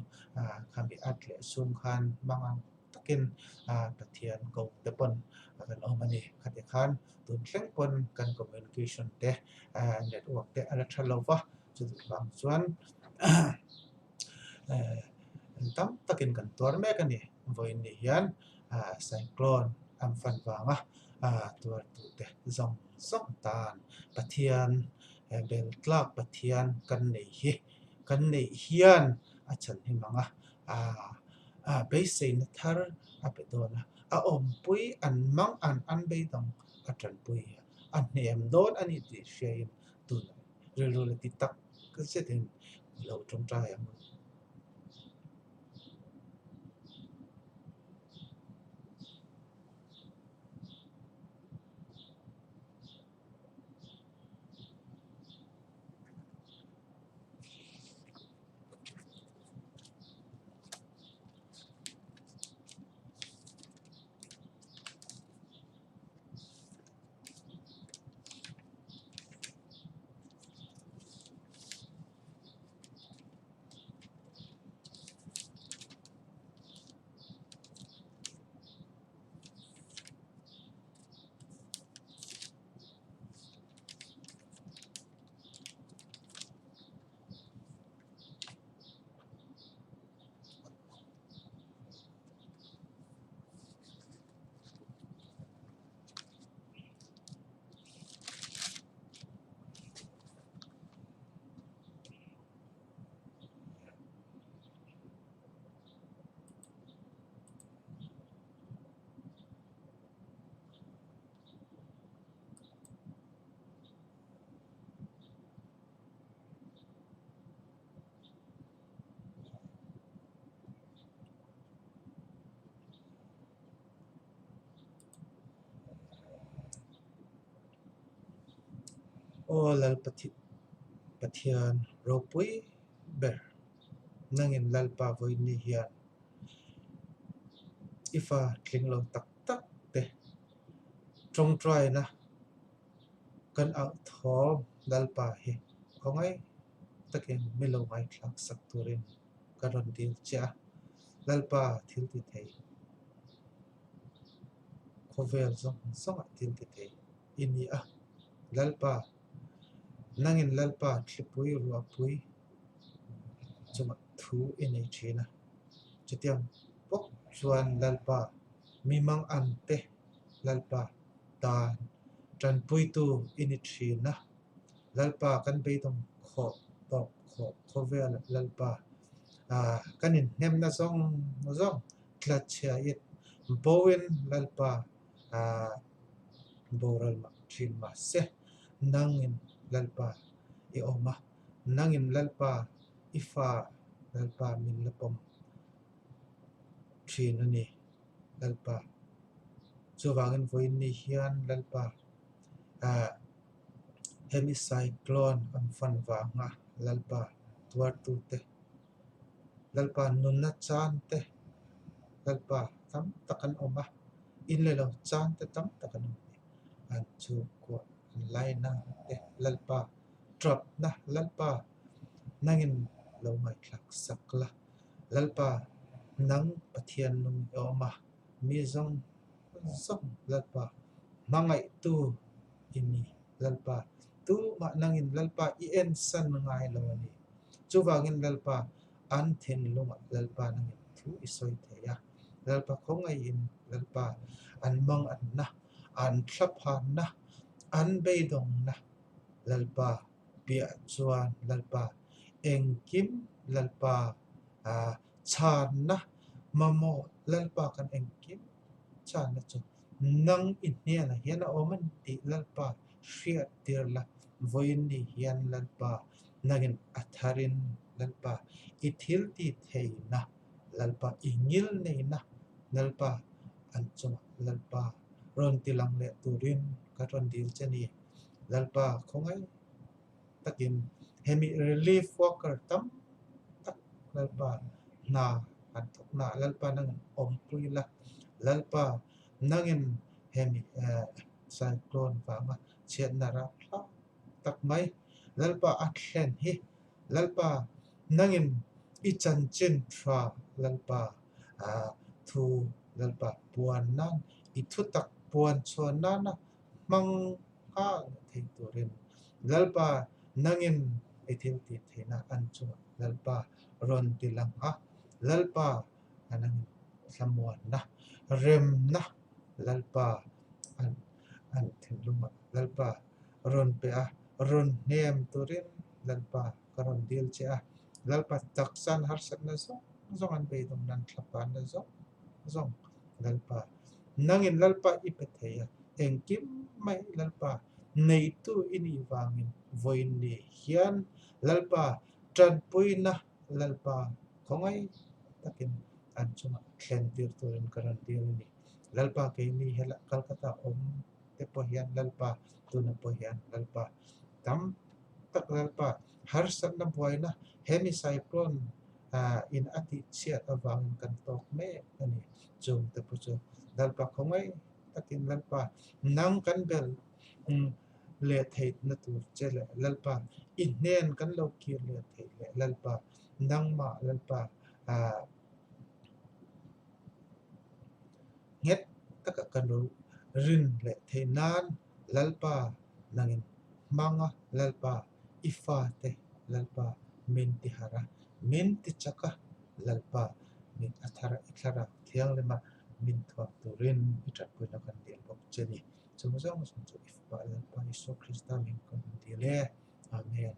S1: khami at leh sum khan hmang ang. takin Pathian ko te pawn kan awm a ni. Khati khan tun thleng pawn kan communication te network te a la tha lo va, chutih vang chuan tam takin kan tuar mek a ni. Vawiin ni hian cyclone Amphan vanga tuartute zawng zawng tan Pathian bel tlak Pathian kan nei hi kan neih hian a chhan him ang a. Beiseina thar a pe dawn a, a awmpui an mang an an beidawng a tanpui a hnem dawn a ni tih hriain tunah rilru la ti tak zetin lo tawngtai ang u. Aw Lal Pathian ropui ber, nangin Lalpa vawiin hian i fa tling lo tak tak te tawngtaina kan auh thawm Lalpa hi khawngaih takin mi lo ngaithlak sak turin ka rawn dil che a, Lalpa thil ti thei, khawvel zawng zawngah thil ti thei i ni a, Lalpa, nangin Lalpa thlipui ruahpui chungah thu i nei thin a, chutiang bawk chuan Lalpa mi mang an te Lalpa tan tanpuitu i ni thin a. Lalpa kan beidawng khawh tawp khawh khawvel Lalpa ah kan inhnemna zawng zawng tlatchhia it boin Lalpa ah boral mah thin mahse nangin Lalpa i awm a, nangin Lalpa i fa Lalpa min la pawm thin a ni Lalpa. Chuvangin vawiin ni hian Lalpa ah Hemi cyclone an fan vanga Lalpa tuartute, Lalpa nunna chante, Lalpa tam tak an awm a, in leh lo chante tam tak an awm a ni. An chhungkua, an laina te, Lalpa tawpna, Lalpa nangin lo ngaihthlak sak la, Lalpa nang Pathian nung i awm a, mi zawng zawng Lalpa hmangaihtu i ni Lalpa, tumah nangin Lalpa i ensan ngai lo a ni. Chuvangin Lalpa an thinlungah Lalpa nangin thu i sawi thei a, Lalpa khawngaihin Lalpa an manganna, an thlaphanna, an beidawngna Lalpa piah chuan Lalpa engkim Lalpa chhanna mamawh Lalpa kan engkim chhanna chu nang i hnenah hian a awm a ni tih Lalpa hriat tir la, vawiin ni hian Lalpa nangin a tharin Lalpa i thil ti theihna Lalpa i ngil neihna Lalpa an chungah Lalpa rawn ti lang leh turin ka rawn dil che ni. Lalpa khawngaih takin hemi relief worker tam tak Lalpa hna an thawk na Lalpa nangin awmpui la, Lalpa nangin hemi cyclone vanga chhiatna rapthlak tak mai Lalpa a thlen hi Lalpa nangin i chanchin tha Lalpa thu Lalpa puan nan i thutak puan chhuah nana hmang nghal thei turin Lalpa nangin i thil tih theihna an chungah Lalpa rawn ti lang a, Lalpa nangin thlamuanna, remna Lalpa an an thinlungah Lalpa rawn pe a, rawn hnem turin Lalpa ka rawn dil che a, Lalpa taksan harsatna zawng zawng an beidawng nan thlapanna zawng zawng Lalpa Nangin Lalpa i pe thei a, engkim mai Lalpa neitu i nih vangin vawiin ni hian Lalpa tanpuina Lalpa khawngaih takin an chungah thlen tir turin ka rawn dil a ni. Lalpa keini helai Calcutta awm te pawh hian Lalpa tuna pawh hian Lalpa tam tak Lalpa harsatna buaina hemi cyclone in a tihchhiat avangin kan tawk mek a ni. Chungte pawh chu Lalpa khawngaih takin Lalpa nang kan bel leh theihna tur che leh Lalpa i hnen kan lo kir leh theih leh Lalpa nangmah Lalpa nghet taka kan lo rin leh theih nan Lalpa nangin hmanga Lalpa i fate Lalpa min ti harh a, min ti chak a, Lalpa min a thar i thlarau thianghlim a min thuam turin i tanpuina kan dil bawk che ni. Chung zawng zawng chu i Fapa Lalpa Isua Krista min kan dil e. Amen.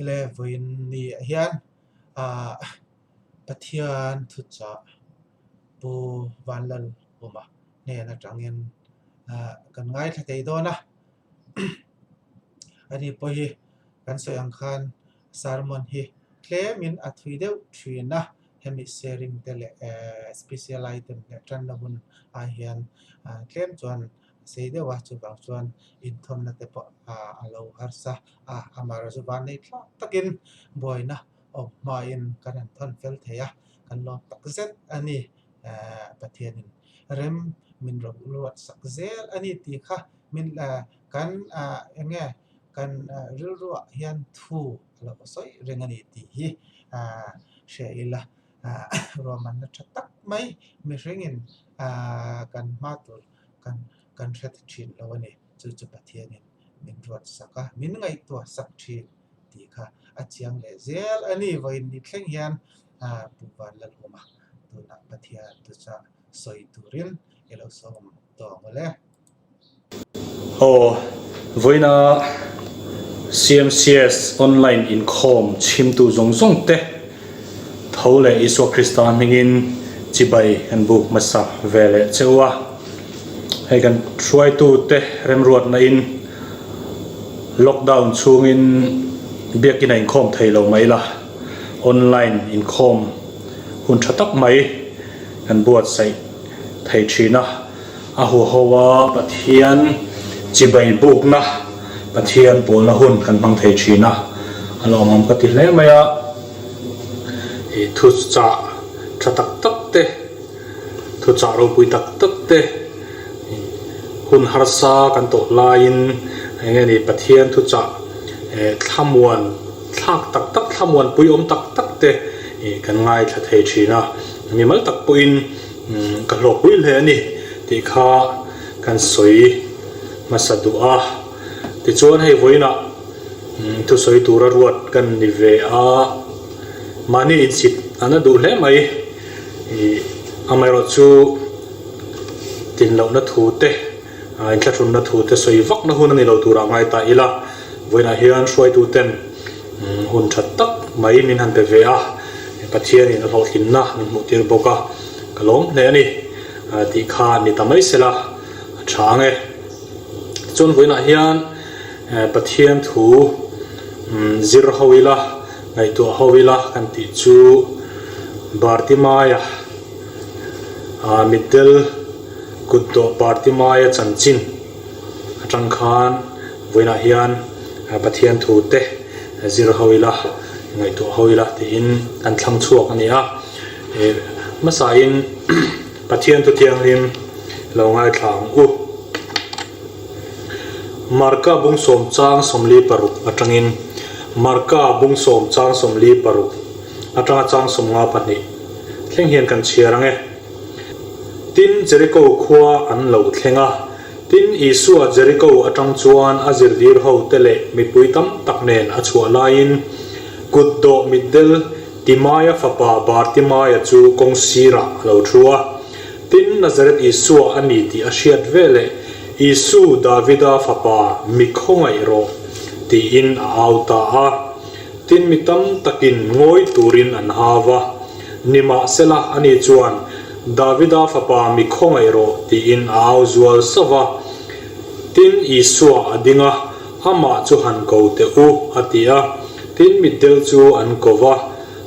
S1: Le vawiin ni ah hian ah Pathian thuchah Pu Vanlalhuma hnen atangin ah kan ngaithla thei dawn a ani pawh hi kan sawi ang khan sermon hi. Tlemin a thui deuh thin a, hemi sharing te leh special item leh tanna hun ah hian tlem chuan a sei deuh a, chuvang chuan inthawnna te pawh a lo harsa a, amaherawhchu vannei thlak takin buaina awm hmain kan han thawn fel thei a, kan lawm tak zet a ni. Pathianin rem min rawn ruat sak zel a ni tih kha min kan eng nge kan rilruah hian thu a lo sawi reng a ni tih hi hria ila ruahmanna tha tak mai mihringin kan hma tur kan kan hre thin lo a ni. Chu chu Pathianin min ruat sak a, min ngaihtuah sak thin tih kha a chiang leh zel a ni. Vawiin ni thleng hian Pu Vanlalhuma tunah Pathian thuchah sawi turin i lo sawm tawh ang le.
S4: Aw, vawiina CMCS online inkhawm chhimtu zawng zawng te tho leh Isua Krista hmingin chibai kan buk hmasa ve leh cheu a. Hei kan hruaitu te remruatna in lockdown chhungin biakina inkhawm thei lo mai la, online inkhawm hun tha tak mai kan buatsaih thei thin a. A huaho a Pathian chibai bukna, Pathian pawlna hun kan hmang thei thin a, a lawmawm ka ti hle mai a. I thuchah tha tak tak te, thuchah ropui tak tak te, hun harsa kan tawh laiin eng nge ni Pathian thuchah thlamuan thlak tak tak, thlamuan puiawm tak tak te kan ngaithla thei thin a. Mimal tak pawhin Ka hlawkpui hle a ni tih kha kan sawi hmasa duh a. Tichuan hei vawiinah thusawi tura ruat kan ni ve a, mahni insit an a duh hle mai. Amaherawh chu tinlohna thu te, inthlahrunna thu te sawi vakna hun a ni lo turah ngai ta ila. Vawiinah hian hruaituten Hun tha tak mai min han pe ve a, Pathianin a hlawhtlinna min hmuh tir bawk a, ka lawm hle a ni tih kha ni ta mai sela a tha ang e. Tichuan vawiinah hian Pathian thu zir ho ila, ngaihtuah ho ila kan tih chu Bartimaia mitdel kutdawh Bartimaia chanchin atang khan vawiinah hian Pathian thu te zir ho ila, ngaihtuah ho ila tiin kan thlang chhuak a ni a. Hmasain Pathian thu thianghlim lo ngaithla ang u. Marka bungsawm chang 46 atangin Marka bungsawm chang 46 atanga chang 52 thleng hian kan chhiar ang e. Tin, Jeriko khua an lo thleng a. Tin, Isua Jeriko atang chuan a zirtir hote leh mipui tam tak nen a chhuah laiin, kutdawh mitdel Timaia fapa Bartimaia chu kawng sirah a lo thu a. Tin, Nazareth Isua a ni tih a hriat veleh, Isu, Davida fapa, mi khawngaih rawh, tiin a au ta a. Tin, mi tam takin ngawi turin an hau va. Nimahsela, ani chuan, Davida fapa mi khawngaih rawh, tiin a au zual sauh va. Tin, Isua a ding a, amah chu han ko teh u, a ti a. Tin, mitdel chu an ko va.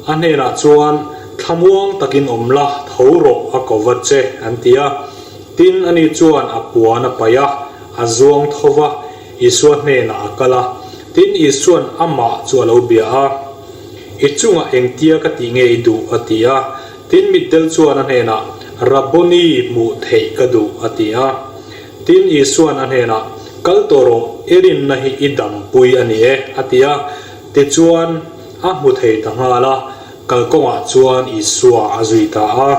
S4: A hnenah chuan, Thlamuang takin awm la, tho rawh, a ko va che, an ti a. Tin, ani chuan a puan a paih a, a zuang tho va. Isua hnenah a kal a, tin Isua'n amah chu a lo bia a, I chungah engtia ka tih nge i duh? a ti a. Tin mitdel chuan a hnenah, Rabboni hmuh theih ka duh, a ti a. Tin Isua'n a hnenah, Kal tawh rawh, i rinna hi i dampui a ni e, a ti a. Tichuan, a hmu thei ta nghal a, kalkawngah chuan Isua a zui ta a.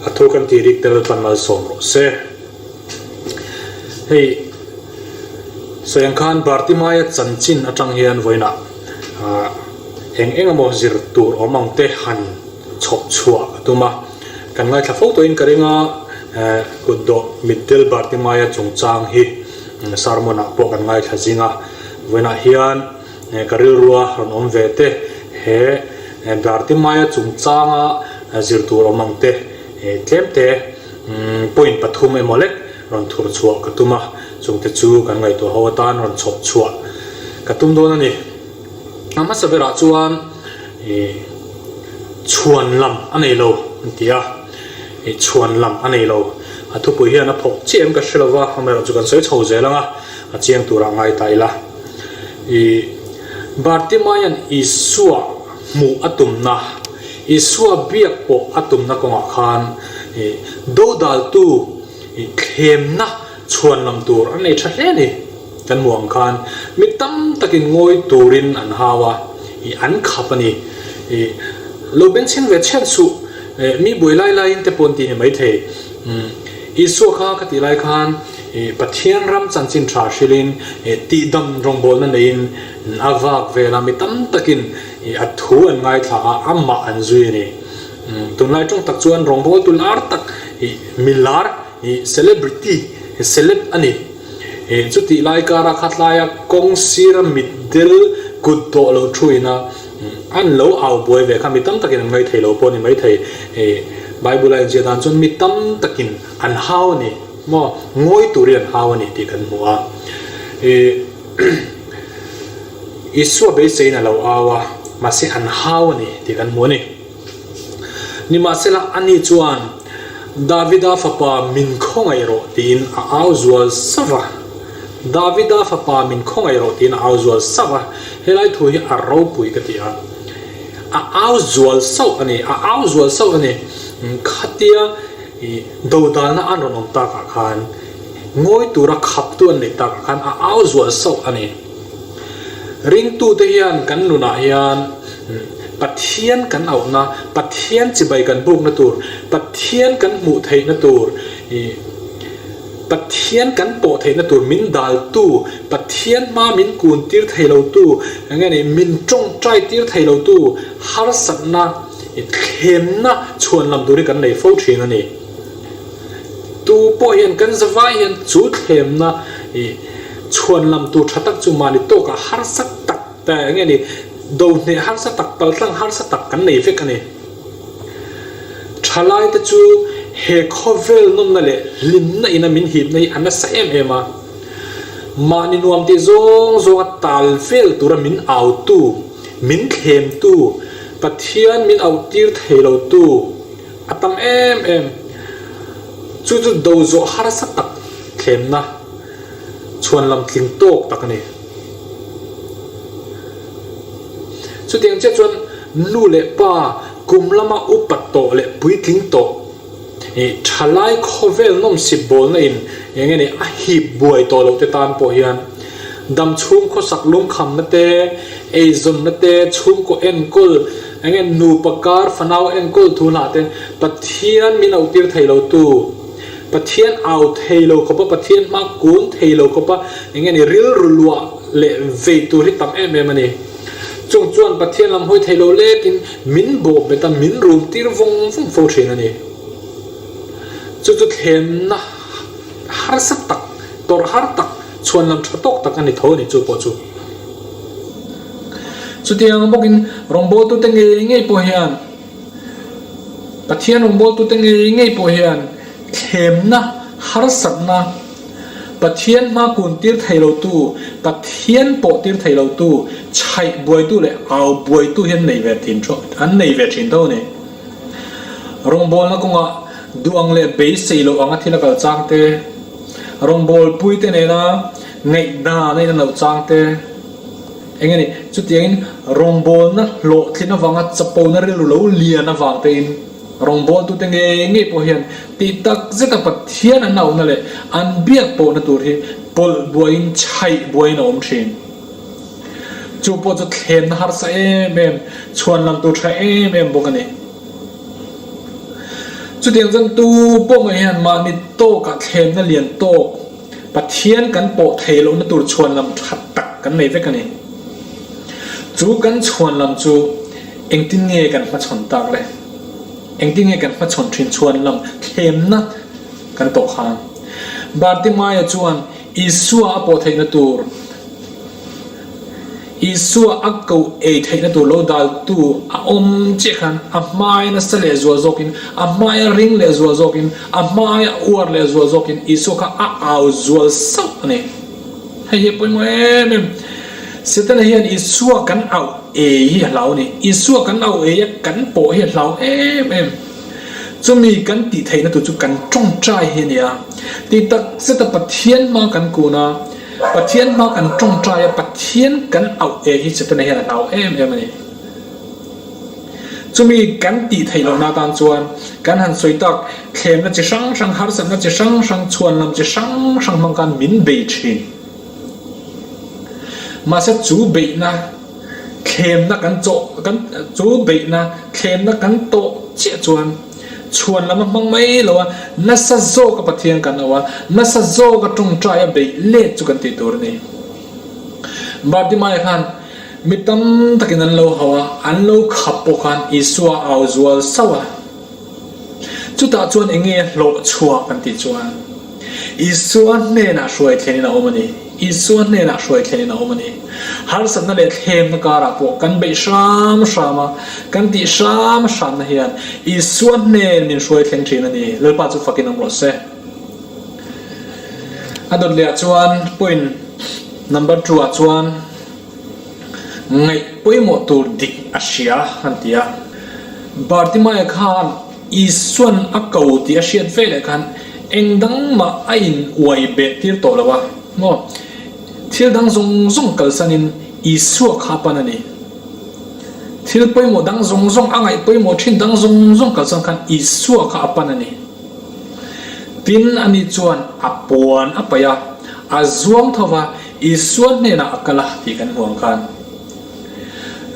S4: A thu kan tih rik tel chuan malsawm rawh se. Hei sawi ang khan Bartimaia chanchin atang hian vawiinah eng eng emaw zir tur awm ang te han chhawp chhuah a tum a. Kan ngaithla fo tawhin ka ring a, kutdawh mitdel Bartimaia chungchang hi sermon ah pawh kan ngaithla zing a. Vawiinah hian ka rilrua rawn awm ve te he Bartimaia chungchanga zir tur awm ang te tlem te Point pathum emaw lek rawn thur chhuah ka tum a, chungte chu kan ngaihtuah ho atan rawn chhawp chhuah ka tum dawn a ni. A hmasa berah chuan. Chhuan lam a nei lo an ti a, chhuan lam a nei lo. A thupui hian a phawk chiah em ka hre lo va, amaherawhchu kan sawi chho zel ang a, a chiang turah ngai ta ila. Bartimaia'n Isua hmuh a tumna, Isua biak pawh a tumna kawngah khan dodaltu thlemna chhuan lam tur a nei tha hle a ni. Kan hmuh ang khan mi tam takin ngawi turin an hau a, ih an khap a ni. Ih lo bengchheng ve chhiat suh, eh mi buai lai laiin te pawh an tih ni maithei. Umm Isua kha ka tih lai khan ih Pathian ram chanchin tha hrilhin ih tihdam rawngbawlna neiin a vak vel a, mi tam takin ih a thu an ngaithla a, amah an zui a ni. Umm tunlai tawng tak chuan rawngbawltu lar tak ih mi lar ih celebrity celeb a ni. He chutih lai kara khatlaia kawng sira mitdel kut dawh lo thu ina an lo au buai ve kha mi tam takin an ngaithei lo pawh a ni maithei. He Bible a inziah dan chuan mi tam takin an hau a ni maw, ngawi turin an hau a ni tih kan hmu a. Isua beiseiin a lo au a, mahse an hau a ni tih kan hmu a ni. Nimahsela, ani chuan, Davida fapa min khawngaih rawh, tiin a au zual sauh va. Davida fapa min khawngaih rawh, tiin a au zual sauh va. Helai thu hi a ropui ka ti a. A au zual sauh a ni, a au zual sauh a ni. Khatia dodalna an rawn awm takah khan, ngawi tura khaptu an neih takah khan a au zual sauh a ni. Ringtute hian kan nunah hian Pathian kan auhna, Pathian chibai kan bukna tur, Pathian kan hmuh theihna tur, Pathian kan pawh theihna tur min daltu, Pathian hma min kun tir thei lotu, eng nge ni, min tawngtai tir thei lotu harsatna, thlemna chhuan lam tur hi kan nei fo thin a ni. Tu pawh hian kan zavai hian chu thlemna chhuan lam tur tha tak chu mahni tawkah harsa tak eng nge ni do hneh harsa tak paltlang harsa tak kan nei vek a ni. Thalai te chu he khawvel nawmna leh hlimna ina min hipna hi a nasa em em a, mahni nuam tih zawng zawnga tal vel tura min autu, min thlemtu, Pathian min auhtir thei lotu, A tam em em. Chu chu do zawh harsa tak thlemna chhuan lam tling tawk tak a ni. Chutiang chiah chuan nu leh pa kum lama upat tawh leh puitling tawh ih thalai khawvel nawmsip bawlna in eng nge ni a hip buai tawh loh te tan pawh hian dam chhung khawsak lungkhamna te, eizawnna te, chhungkaw enkawl Eng nge nupa kar fanau enkawl thu hlah te Pathian min auh tir thei lo tu, Pathian au thei lo khawpa Pathian hma kun thei lo khawpa eng nge ni rilru luah leh vei tur hi tam em em a ni. Chung chuan Pathian lam hawi thei lo lekin min bawh bet a min rum tir vawng vawng fo thin a ni. Chu chu thlenna harsa tak, tawrh har tak, chhuan lam tha tawk tak a ni tho a ni chu pawh chu. Chutiang bawkin rawngbawltute ngei ngei pawh hian Pathian rawngbawltute ngei ngei pawh hian thlemna, harsatna, Pathian hma kun tir thei lotu, Pathian pawh tir thei lotu, chhaih buaitu leh au buaitu hi an nei ve thin an nei ve thin tho a ni. Rawngbawlna kawngah duh ang leh beisei loh anga thil a kal chang te, rawngbawlpuite nena Ngaihdan a inanloh chang te eng nge ni? Chutiangin rawngbawlna hlawhtlin avanga chapona rilru lo lian avang tein rawngbawltute ngei ngei pawh hian tih tak zeta Pathian an auhna leh an biak pawhna tur hi pawlh buaiin chhaih buaiin a awm thin. Chu pawh chu thlenna harsa em em, chhuanlam tur tha em em bawk a ni. Chutiang chuan tu pawh mai hian mahni tawkah thlenna lian tawk, Pathian kan pawh thei lohna tur chhuanlam tha tak kan nei vek a ni. Chu kan chhuanlam chu engtin nge kan hmachhawn tak le? Engtin nge kan hmachhawn thin chhuanlam thlemna kan tawh khan? Bartimaia chuan Isua a pawh theihna tur Isua a koh ei theihna tur lo daltu a awm chiah khan a hmai nasa leh zual zawkin, a hmai a ring leh zual zawkin, a hmai a uar leh zual zawkin Isua kha a au zual sauh a ni. Hei hi a pawimawh em em.
S5: Setana hian Isua kan auh ei hi a hlau a ni. Isua kan auh ei a kan pawh hi a hlau em em. Chumi kan tih theihna tur chu kan tawngtai hi a ni a. Tih tak zeta Pathian hma kan kun a, Pathian hma kan tawngtai a, Pathian kan auh ei hi Setana hian a hlau em em a ni. Chumi kan tih theih lohna atan chuan kan han sawi tak thlemna chi hrang hrang, harsatna chi hrang hrang, chhuanlam chi hrang hrang hmang khan min bei thin. Mahse chu beihna thlemna kan chawh kan chu beihna thlemna kan tawh chiah chuan chhuanlam a hmang mai lo a, nasa zawka Pathian kan auh a, nasa zawka tawngtai a beih let chu kan tih tur a ni. Bartimaia khan Mi tam takin an lo hau a, an lo khap pawh khan Isua a au zual sauh a. Chutah chuan eng nge hlawh chhuah kan tih chuan Isua hnenah hruai thlenin a awm a ni. Isua hnenah hruai thlenin a awm a ni. Harsatna leh thlemna karah pawh kan beih hram hram a, kan tih hram hramna hian Isua hnen min hruai thleng thin a ni. Lalpa chu fakin awm rawh se. A dawt lehah chuan point number two ah chuan. Ngaih pawimawh tur dik a hria an ti a. Bartimaia khan Isuan a ko tih a hriat ve leh khan eng dang mah a in uai beh tir tawh lo a maw? Thil dang zawng zawng kalsanin Isua kha a pan a ni. Thil pawimawh dang zawng zawng a ngaih pawimawh thin dang zawng zawng kalsan khan Isua kha a pan a ni. Tin, ani chuan a puan a paih a, a zuang tho va, Isua hnenah a kal a tih kan hmu ang khan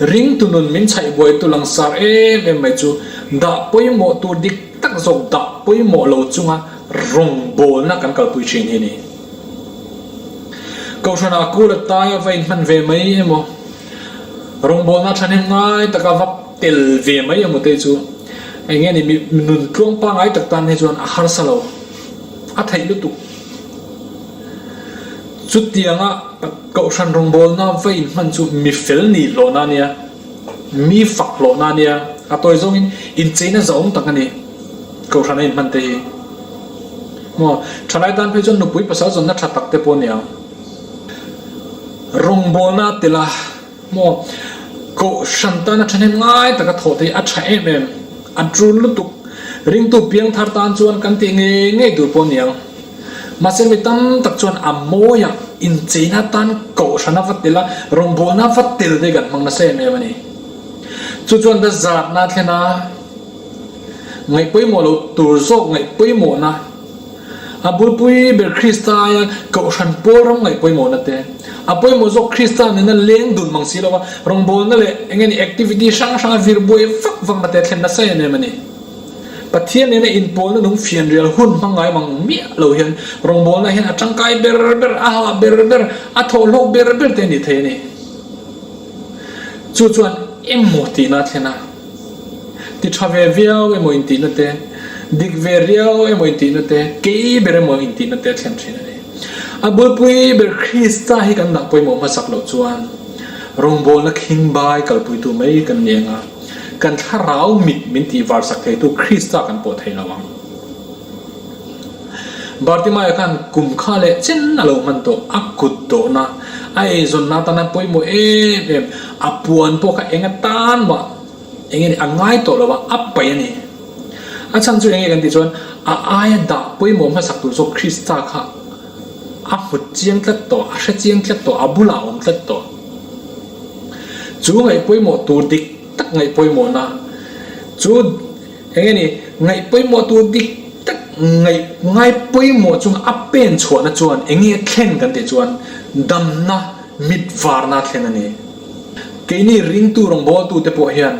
S5: ringtu nun min chhaih buaitu langsar em em mai chu dah pawimawh tur dik tak zawk dah pawimawh lo chunga rawngbawlna kan kalpui thin hi a ni. Kohhranah kul a tai a va inhman ve mai emaw, rawngbawlna thahnem ngai taka va tel ve mai emaw te chu eng nge ni mi nun tluang pangngai tak tan hi chuan a harsa lo, a theih lutuk. Chutianga Kohhran rawngbawlna va inhman chu mi fel ni hlawhna a nia, mi fak hlawhna a nia, a tawi zawngin incheina zahawm tak a ni Kohhran a inhman te hi. Maw, thalai tan phei chuan nupui pasal zawnna tha tak te pawh a ni ang. Rawngbawlna a tel a, maw, Kohhran tana thahnem ngai taka thawh te hi a tha em em, a tul lutuk. Ringtu piangthar tan chuan kan tih ngei ngei tur pawh a ni ang. Mahse mi tam tak chuan a mawi a, incheina tan kohhran a va tel a, rawngbawlna a va tel te kan hmang nasa em em a ni. Chu chuan da zatna a thlen a, ngaih pawimawh lo tur zawk ngaih pawimawhna, a bulpui ber Krista aia kohhran pawl ram ngaih pawimawhna te, a pawimawh zawk Krista nena leng dun mang si lova rawngbawlna leh eng eng activity hrang hrang a vir buai vak vakna te a thlen nasa em em a ni. Pathian nena inpawlna nung fianrial hun hmang ngai mang miah lo hian rawngbawlna hian a tangkai ber ber, a hah ber ber, a thawhhlawk ber ber te a ni thei a ni. Chu chuan emaw tihna a thlen a, ti tha ve viau emaw intihna te, dik ve riau emaw intihna te, kei ber emaw intihna te a thlen thin a ni. A bulpui ber Krista hi kan dah pawimawh hmasak loh chuan rawngbawlna khingbai kalpuitu mai kan ni ang a. Kan thlarau mit min tih var sak theitu Krista kan pawh thei lo ang. Bartimaia khan kum kha leh chen a lo hman tawh, a kut dawhna, a eizawnna atana pawimawh em em, a puan pawh kha eng atan mah eng nge ni a ngai tawh lo a, a paih a ni. A chhan chu eng nge kan tih chuan a aia dah pawimawh hmasak tur zawk Krista kha a hmu chiang tlat tawh, a hre chiang tlat tawh, a bulah a awm tlat tawh. Chu ngaih pawimawh tur dik tak ngaih pawimawhna chu eng nge ni? Ngaih pawimawh tur dik tak ngaih ngai pawimawh chunga a pen chhuahna chuan eng nge thlen kan tih chuan damna mit varna a thlen a ni. Keini ringtu rawngbawltute pawh hian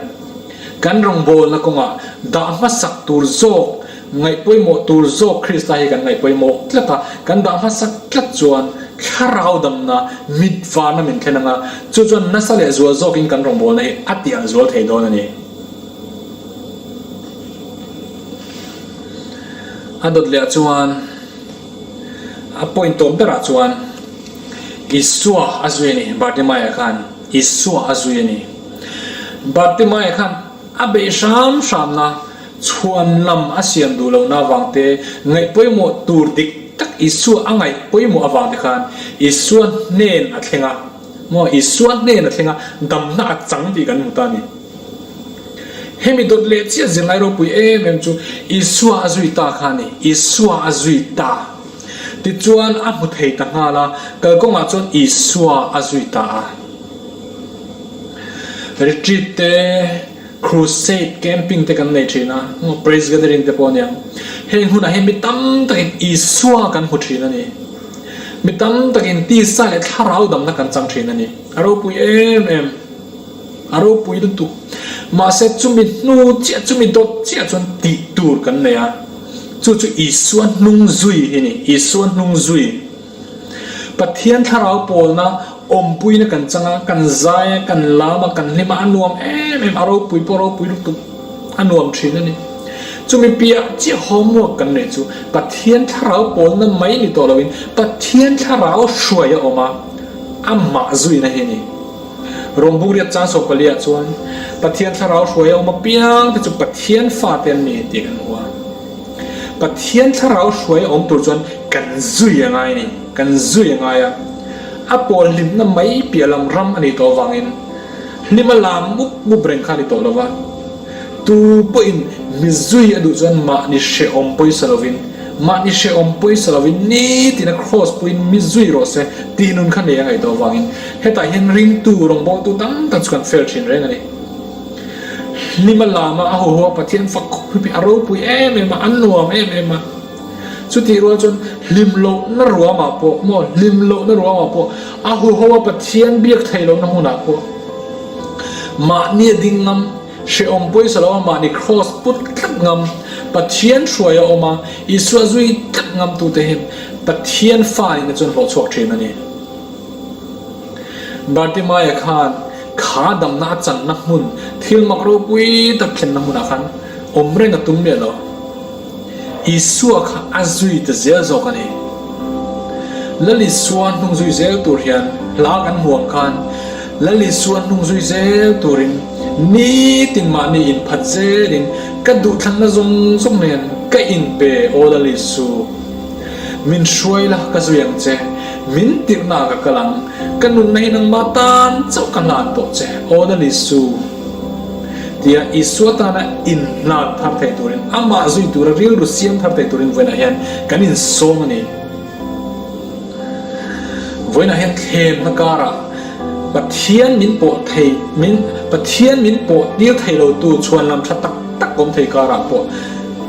S5: kan rawngbawlna kawngah dah hmasak tur zawk Ngaih pawimawh tur zawk Krista hi kan ngaih pawimawh tlat a, kan dah hmasak tlat chuan thlarau damna mit varna min thlen anga, chu chuan nasa leh zual zawkin kan rawngbawlna hi a tial zual thei dawn a ni. A dawt leh ah chuan a point tawp berah chuan Isua a zui a ni, Bartimaia khan Isua a zui a ni. Bartimaia khan a beih hram hramna Chhuan lam a siam duh lohna avang te, ngaih pawimawh tur dik tak Isua a ngaih pawimawh avang te khan Isua hnen a thleng a. Maw Isua hnen a thleng a, damna a chang tih kan hmu ta a ni. Hemi dawt leh chiah zirlai ropui em em chu Isua a zui ta kha a ni. Isua a zui ta. Tichuan a hmu thei ta nghal a, kalkawngah chuan Isua a zui ta a. Retreat te, crusade, camping te kan nei thin a, praise gathering te pawh a niang. Heng hunah hian mi tam takin Isua kan hmu thin a ni. Mi tam takin tisa leh thlarau damna kan chang thin a ni. A ropui em em. A ropui lutuk. Mahse chumi hnu chiah, chumi dawt chiah chuan tih tur kan nei a. Chu chu Isua hnung zui hi ni. Isua hnung zui. Pathian thlarau pawlna awmpuina kan chang a, kan zai a, kan lam a, kan hlim a, a nuam em em, a ropui pawh a ropui lutuk, a nuam thin a ni. Chumi piah chiah homework kan neih chu Pathian thlarau pawlna mai ni tawh loin Pathian thlarau hruai a awm a, amah zuina hi a ni. Rawngbuk riat chang 14 ah chuan Pathian thlarau hruai a awm apiang te chu Pathian fate an ni tih kan hmu a. Pathian thlarau hruai a awm tur chuan kan zui a ngai a ni, kan zui a ngai a. A pawl hlimna mai piah lam ram a nih tawh avangin hlim a lam mup mup reng kha a ni tawh lo va. Tu pawhin mi zui a duh chuan mahni hrehawm pawisa lovin, mahni hrehawm pawisa lovin nitin a kraws puiin mi zui rawh se tih nun kha nei a ngaih tawh avangin hetah hian ringtu rawngbawltu tam tak chu kan fel thin reng a ni. Hlima lama a huho a Pathian fak khawp hi a ropui em em a, a nuam em em a. Chutih rual chuan hlim lohna ruamah pawh maw, hlim lohna ruamah pawh a huho a Pathian biak theih lohna hunah pawh mahni a ding ngam, hrehawm pawisa lo a mahni kraws put tlat ngam, Pathian hruai a awm a, Isua zui tlat ngam tute hian Pathian fa nihna chuan hlawh chhuak thin a ni. Bartimaia khan kha damna a channa hmun, thil mak ropui tak thlenna hmunah khan awm reng a tum miah lo. Isua kha a zui ta zel zawk a ni. Lal Isua hnung zui zel tur hian hla kan hmu ang khan Lal Isua hnung zui zel turin nitin mahni inphat zelin ka duhthlanna zawng zawng nen ka inpe aw Lal Isu. Min hruai la ka zui ang che, min tirhna ah ka kal ang, ka nunna hi nangmah tan chauh ka hlan tawh che, aw Lal Isu. Tia Isua tana inhlan thar thei turin, amah zui tura rilru siam thar thei turin vawiinah hian kan insawm a ni. Vawiinah hian thlemna karah Pathian min pawh thei, min Pathian min pawh tir thei lotu chhuanlam tha tak tak awm thei karah pawh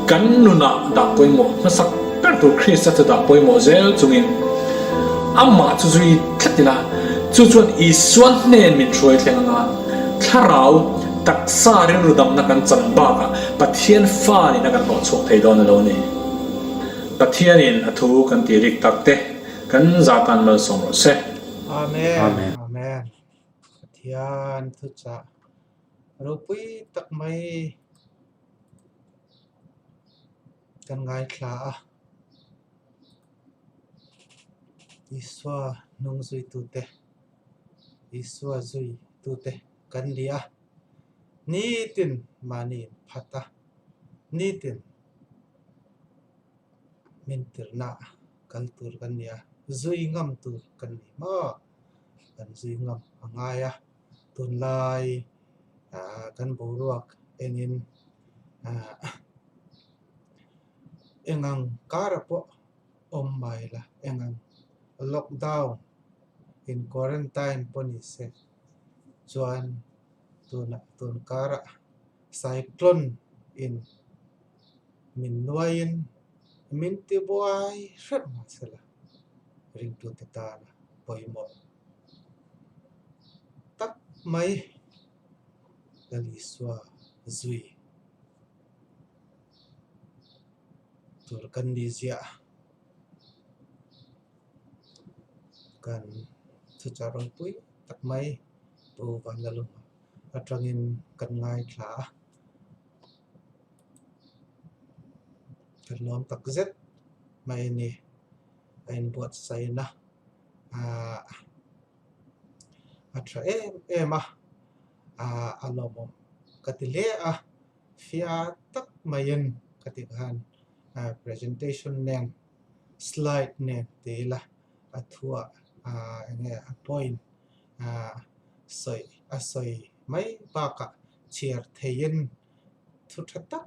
S5: kan nunah dah pawimawh hmasak ber tur Krista chu dah pawimawh zel chungin amah chu zui tlat ila, chu chuan Isua hnen min hruai thleng anga thlarau taksa rilru damna kan chan bakah Pathian fa nihna kan hlawh chhuak thei dawn a lo ni. Pathianin a thu kan tih rik tak te kan zah tan malsawm rawh se.
S1: Amen. Amen. Pathian thuchah ropui tak mai kan ngaithla a. Isua hnung zuitute, Isua zuitute kan ni a. Nitin mahni inphat a, nitin min tirhna kal tur kan ni a, zui ngam tur kan ni maw? Kan zui ngam a ngai a, tunlai ah kan boruak engin ah eng ang kara pawh awm mai la, eng ang lockdown in quarantine pawh ni se chuan tunah tun karah cyclone in min nuaiin min ti buai hrep mahsela ringtute tana pawimawh tak mai Lal Isua zui tur kan ni ziah kan thuchah ropui tak mai Pu Vanlaluma atangin kan ngaithla a. Kan lawm tak zet mai a ni. A inbuatsaihna ahh a tha em em a, ahh a lawmawm ka ti hle a, fiah tak maiin ka ti khan ahh presentation nen slide nen ti ila a thuah ahh eng nge a point. Sawi a sawi mai bakah chhiar theiin thu tha tak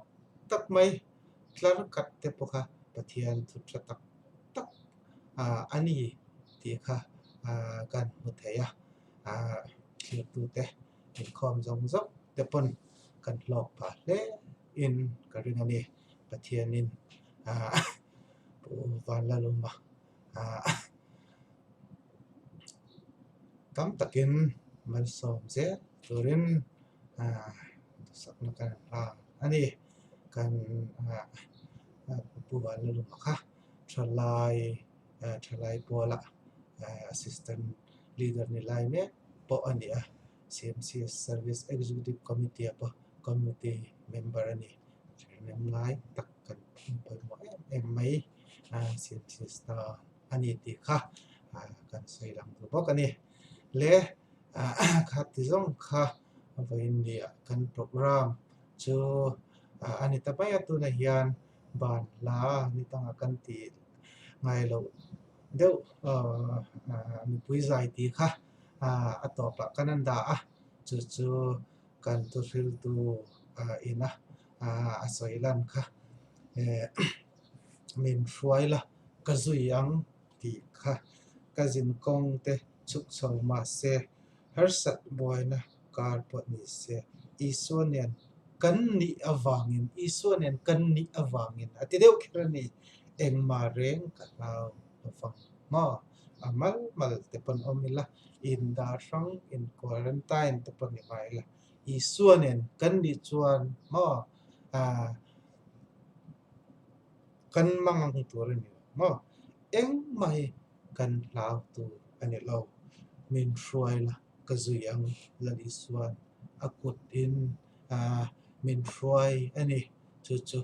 S1: tak mai tlar khat te pawh kha Pathian thu tha tak tak a ni tih kha kan hmu thei a, thirtute inkhawm zawng zawng te pawn kan hlawk phah hle in ka ring a ni. Pathianin Pu Vanlaluma tam takin malsawm zel turin duhsakna kan hlan a ni. Kan Pu Vanlaluma kha thalai thalai pawla assistant leader ni lai mek pawh a ni a, CMC Service Executive Committee ah pawh committee member a ni. Thahnem ngai tak kan pawimawh em em mai CMC star a ni tih kha kan sawi lang duh bawk a ni. Le kha ti zawng kha vawiin nia kan program chu a ni ta mai a tunah hian ban hla ni tangah kan tih ngai loh deuh mipui zai tih kha a tawpah kan an dah a chu chu kan thuhriltu ina a sawi lan kha min hruai la ka zui ang tih kha ka zin kawng te chhuk chho mahse harsat buaina kar pawh ni se Isua nen kan nih avangin Isua nen kan nih avangin a ti deuh kher a ni engmah reng ka hlau lovang maw a mal mal te pawn awm ila in dar hrang in quarantine te pawh ni mai ila Isua nen kan nih chuan maw ah kan mang ang tur a ni lo maw engmah hi kan hlau tur a ni lo min hruai la ka zui ang Lal Isua'n a kut in ah min hruai a ni chu chu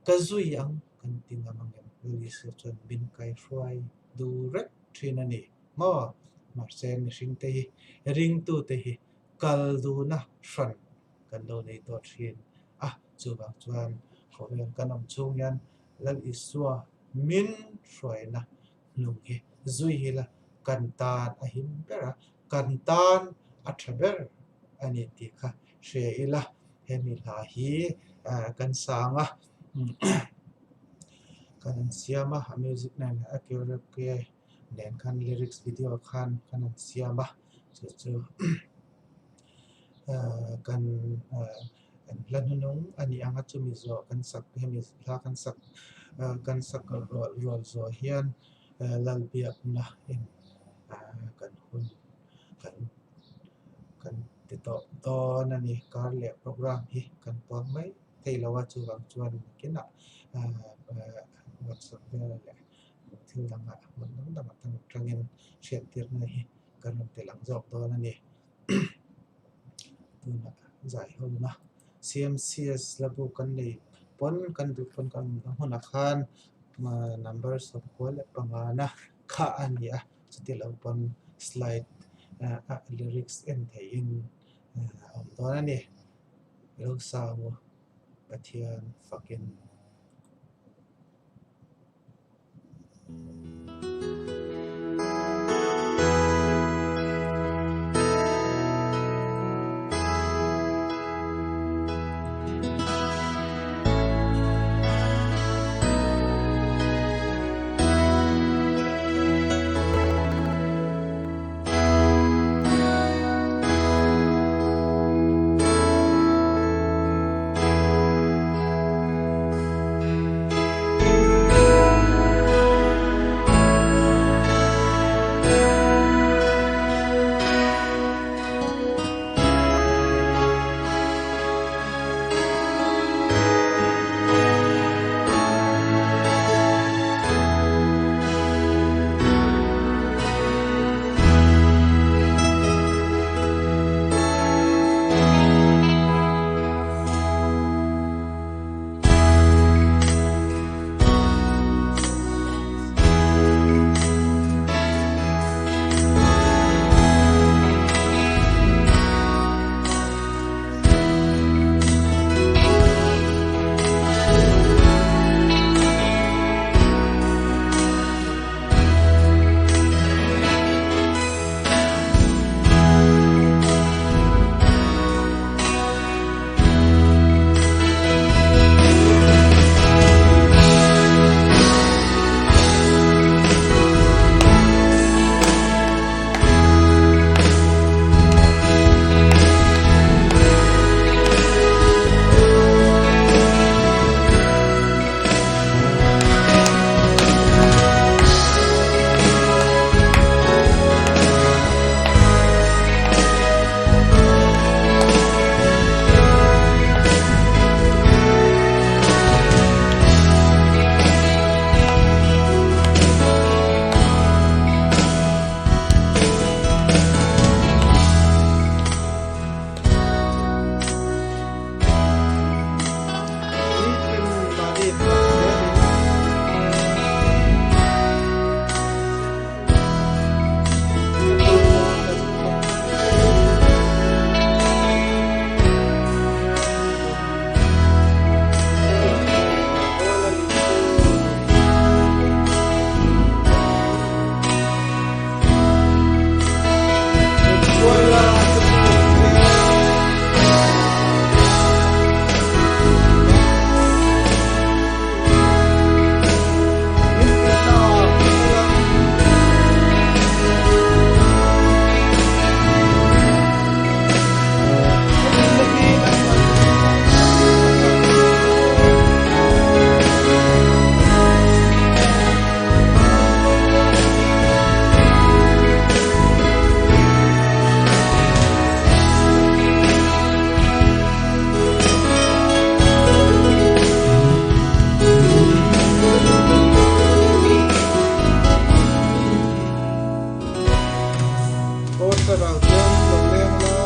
S1: ka zui ang kan ti ngam ang em Lal Isua chuan min kaihruai duh rek thin a ni maw? Mahse mihring te hi ringtu te hi kal duhna hran kan lo nei tawh thin a, chuvang chuan khawvel kan awm chhung hian Lal Isua min hruaina hnung hi zui hi la kan tan a him ber a, kan tan a tha ber a ni tih kha hria ila hemi hla hi kan sang a kan an siam a a music nen a karaoke nen khan lyrics video khan kan an siam a chu chu kan hla hnunung a ni ang a chumi zawh kan sak hemi hla kan sak kan sak rual rual zawh hian Lalbiakna in kan hun kan kan ti tawh dawn a ni. Kar leh program hi kan puang mai thei lo a chuvang chuan nakinah WhatsApp vel leh thil dangah hmun dang dangah atangin hriattirna hi kan rawn ti lang zawk dawn a ni. Tunah zai hona CMCS la bu kan nei pawn kan duh pawn kan hmunah khan number 95 kha a ni a chuti lo pawn slide ah lyrics en theihin a awm dawn a ni. Lo sang u Pathian fakin. Thlarau Thianghlim lo leng la.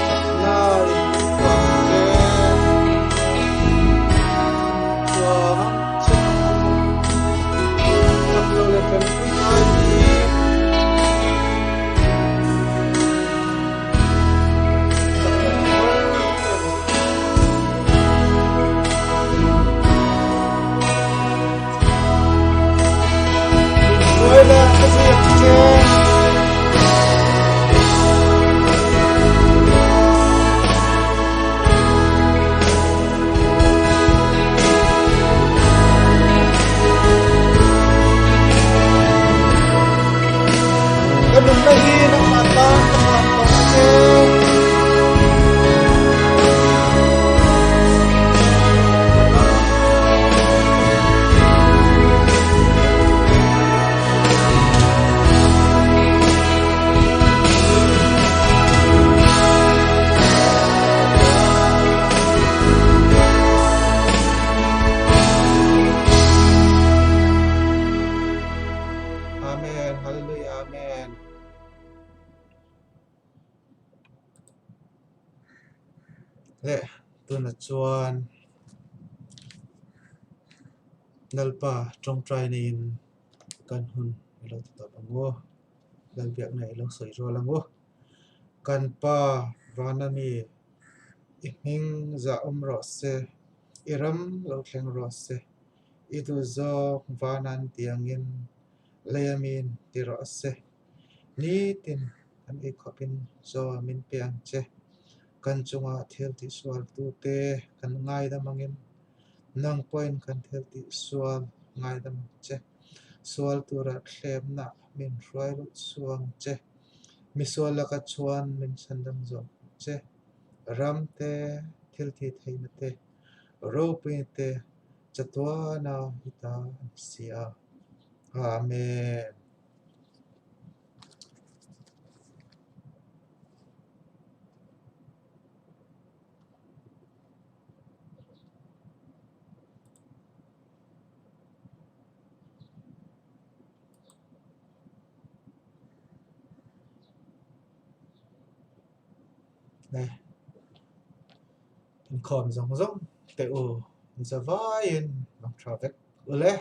S1: Chakna in min thuam ang che. Thuam ang che. Chak lo leh tanpui ngai mi. Chakna thar pe ang che. Min hruai la ka zui ang che. Ka nunna hi nangmah tan ka hlan tawh a che. Amen. Hallelujah. Amen. Le tuna chuan Lalpa tawngtai neiin kan hun i lo ti tawp ang u. Lalbiakna i lo sawi rual ang u. Kan Pa vana mi i hming zah awm rawh se, i ram lo thleng rawh se, i duhzawk vanan tiangin lei a min ti rawh se. Nitin kan eikhawpin chaw min pe ang che. Kan chungah thil tihsualtute kan ngaidam angin nang pawhin kan thil tihsual ngaidam ang che. Sual tura thlemna min hruai luh chuang che. Misual laka chuan min chhandam zawk ang che. Ram te, thil tih theihna te, ropuina te chatuana i ta a ni si a. Amen. Inkhawm zawng zawng teh u, zavaiin mang tha vek ule.